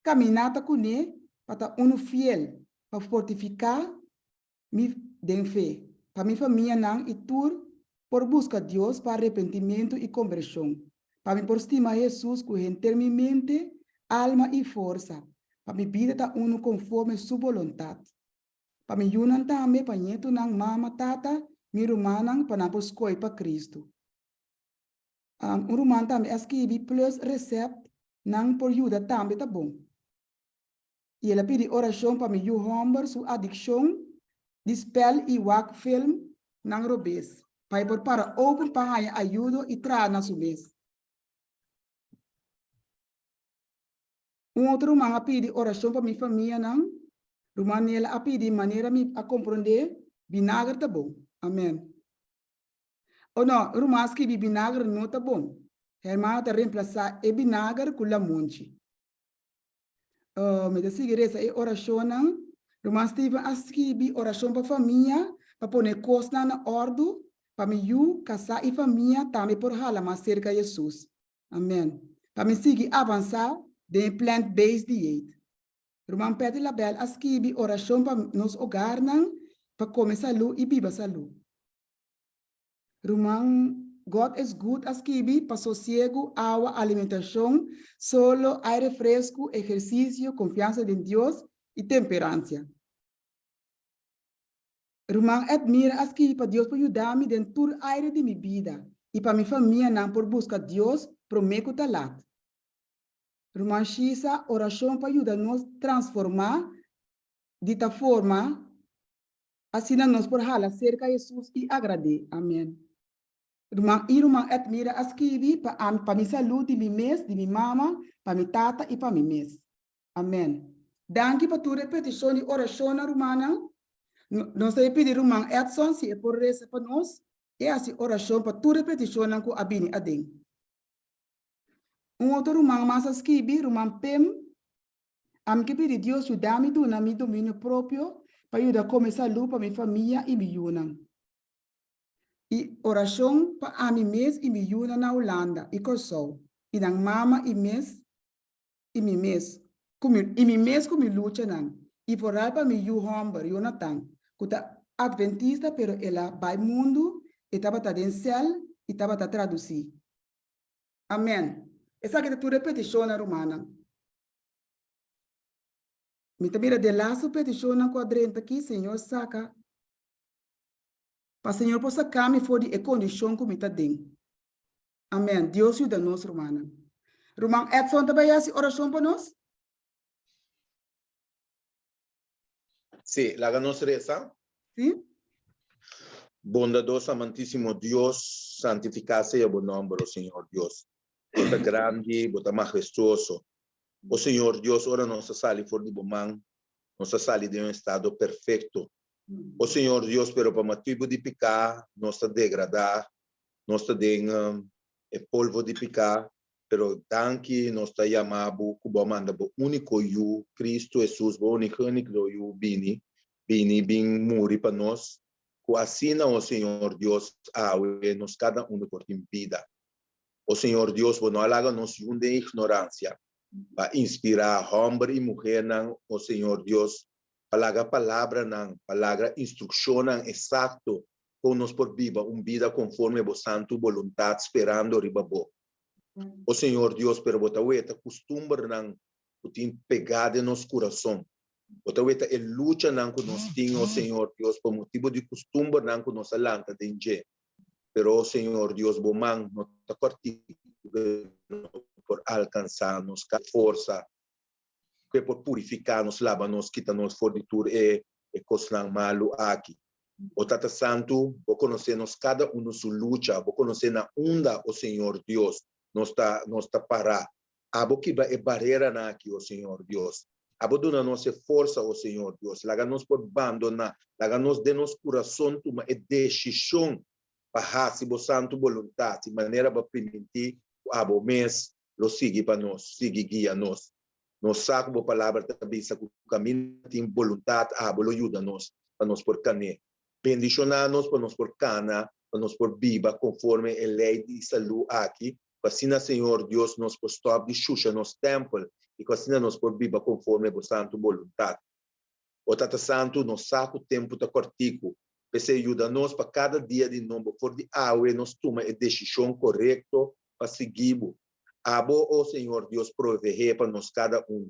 kaminata kuné pa ta unu fiel, pa fortifiká mi den fe, pa mi famianan i tur por buska Dios pa arepentimentu i kombershon, pa mi por stima Hesus ku henter mi mente, alma i forsa, pa mi bida ta unu konforme Su boluntat. Pa mi yunan tambe, pa ñetunan, mama, tata, mi rumannan, pa nan por skohe pa Kristu. Un ruman tambe a skibi plus resèpt nan por yuda tambe ta bon. I el a pidi orashon pa mi yu hòmber su adikshon di spèl i wak film nan robes, pa e por para open pa haña ayudo i traha na su mes. Un otro ruman a pidi orashon pa mi famianan. Ruman Nela a pidi manera mi a komprondé, binager ta bon. Amen. O no, ruman a skibi binager no ta bon. Hermano ta remplasá e binager ku lamonchi. Mi ta sigui resa e orashonnan. Ruman Steven a skibi orashon pa famia, pa pone kosnan na òrdu, pa mi yu, kasá i famia tambe por hala mas serka Hesus. Amen. Pa mi sigui avansá den e plant-based dieet. Ruman Patty LaBelle a skibi orashon pa nos ogarnan pa kome salú i biba salú. Ruman God is Good a skibi pa sosiegu, awa, alimentashon, solo, aire fresku, ehersisio, konfiansa den Dios i temperansia. Ruman Edmira a skibi pa Dios por yuda mi den tur aire di mi bida i pa mi famianan por buska Dios promé ku ta lat. Ruman Shisa, orashon pa yuda nos transformá di ta forma Asina nos por hala serka Hesus i agrad'é. Amen. Ruman i ruman Edmira a skibi pa ami, pa mi salú di mi mes, di mi mama, pa mi tata i pa mi mes. Amen. Danki pa tur e petishon di orashonnan, rumannan. Nos ta pidi ruman Edson si e por resa pa nos i hasi orashon pa tur e petishonnan ku a bini aden. Un otro ruman mas a skibi, ruman Pim, Ami ke pidi Dios yuda mi duna mi dominio propio pa yuda kome salú pa mi famia i mi yunan. I orashon pa ami mes i mi yunan na Hulanda i Kòrsou i nan mama i mes i mi mes ku mi i mi mes ku mi luchanan i foral pa mi yu hòmber Jonathan ku ta adventista pero el a bai mundu e tabata den sèl i tabata tradusí. Amen. Esaki ta tur e petishonnan, rumannan. Mi ta mira den lastu petishonnan ku a drenta aki, Señor saka, pa Señor por saka mi for di e kondishon ku mi ta den. Amen. Dios yuda nos, rumannan. Ruman Edson ta bai hasi orashon pa nos? Sí, laga nos resa. Sí. Bondadoso, amantísimo Dios, santifiká sea bo nòmber, o Señor Dios. Bo ta grandi, bo ta mahestuoso. O Señor Dios, ora nos a sali for di bo man, nos a sali den un estado perfekto. O Señor Dios, pero pa motibu di piká nos ta degradá, nos ta den e polvo di piká, pero danki nos ta yama bo ku bo a manda bo úniko Yu, Kristu Hesus, bo unigénito Yu bini, bini bin muri pa nos, ku asina, o Señor Dios, awe nos kada unu por tin bida. O Señor Dios, bo no a laga nos yun den ignoransia, pa inspirá hòmber i muhernan, o Señor Dios, pa laga palabranan, pa laga instrukshonnan eksakto kon nos por biba un bida konforme bo santu boluntat sperando riba bo. O Señor Dios, pero bo ta weta kustumbernan ku tin pegá den nos kurason. Bo ta weta e luchanan ku nos tin, o Señor Dios, pa motibu di kustumbernan ku nos a lanta den dje. Pero, o Señor Dios, bo man no ta kòrtiku ku e no por alkansá nos kada forsa, ku e por purifiká nos, laba nos, kita nos for di tur e kosnan malu aki. O Tata Santu, bo konosé nos kada unu su lucha, bo konosé na unda, o Señor Dios, nos ta nos ta pará. Abo kibra e bareranan aki, o Señor Dios. Abo duna nos e forsa, o Señor Dios. Laga nos por bandoná, laga nos den nos kurason tuma e desishon pa hasi bo santu boluntat, di manera bo a primintí ku abo mes lo sigui pa nos, sigui guia nos. Nos sa ku bo Palabra ta bisa ku kaminda tin boluntat abo lo yuda nos pa nos por kan'é. Bendishoná nos pa nos por kana, pa nos por biba konforme e lei di salú aki, ku asina Señor Dios nos por stòp di shusha nos tèmpel i ku asina nos por biba konforme bo santu boluntat. O Tata Santu, nos sa ku tempu ta kòrtiku, p'esei yuda nos pa kada dia di nobo for di awe nos tuma e desishon korekto pa sigui bo. Abo, o Señor Dios, proveé pa nos kada un.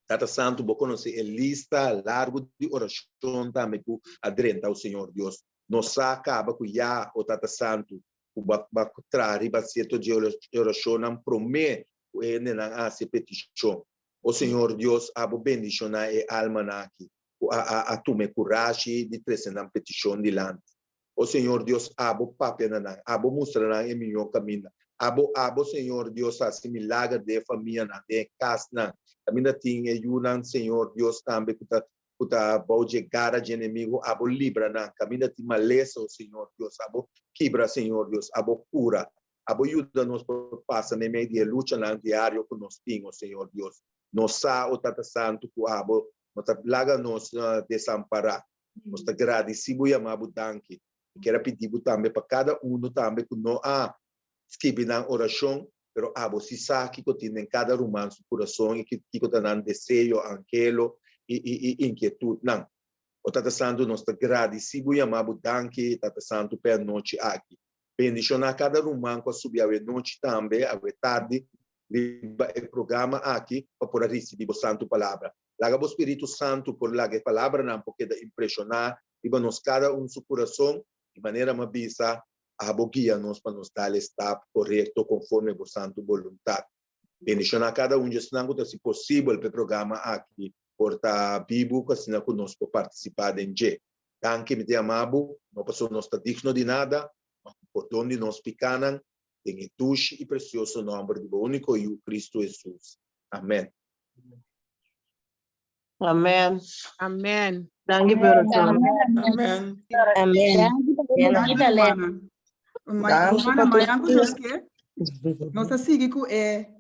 Tata Santu, bo konosé e lista largu di orashon tambe ku a drenta, o Señor Dios. Nos sa kaba ku ya, o Tata Santu, ku bo a traha riba sierto dje orashonnan promé ku e hendenan a hasi e petishon. O Señor Dios, abo bendishoná e almanan aki ku a a tuma e kurashi di trese nan petishon dilanti. O Señor Dios, abo papia na nan, abo mustra nan e mihó kaminda. Abo, abo, Señor Dios, hasi milager den e famianan, den e kasnan. Kaminda tin e yunan, Señor Dios, tambe ku ta, ku ta bou dje gara dje enemigu, abo libra nan. Kaminda tin malesa, o Señor Dios, abo kibra, Señor Dios, abo kura. Abo yuda nos por pasa meimei di e luchanan diario ku nos tin, o Señor Dios. Nos sa, o Tata Santu, ku abo no ta laga nos desampará. Nos ta gradisí bo yamá bo danki. Mi kier a pidi bo tambe pa kada unu tambe ku no a skibi nan orashon, pero abo si sa kiko tin den kada ruman su kurason i kiko ta nan deseo, anhelo i i inkietutnan. O Tata Santu, nos ta gradisí bo yamá bo danki, Tata Santu, p'e anochi aki. Bendishoná kada ruman ku a subi awe nochi tambe, awe tardi, riba e programa aki pa por a risibí bo santu palabra. Laga bo Spiritu Santu por laga e palabranan por keda impreshoná riba nos kada un su kurason, di manera m'a bisa, Abo guia nos pa nos dal e stap korekto konforme bo santu boluntat. Bendishoná kada un di esnan ku ta hasi posibel pa e programa aki por ta bibu ku asina ku nos por partisipá den dje. Danki, mi ta yama bo, no pasobra nos ta digno di nada, ma ku pordon di nos pikánan, den e dushi i presioso nòmber di bo úniko Yu, Kristu Hesus. Amèn. Amen. Amen. Danki pa oracion. Amen. Amen. Danki, rumannan. Danki Rumannan, pa tur mañan ku Dios ke, nos ta sigui ku e.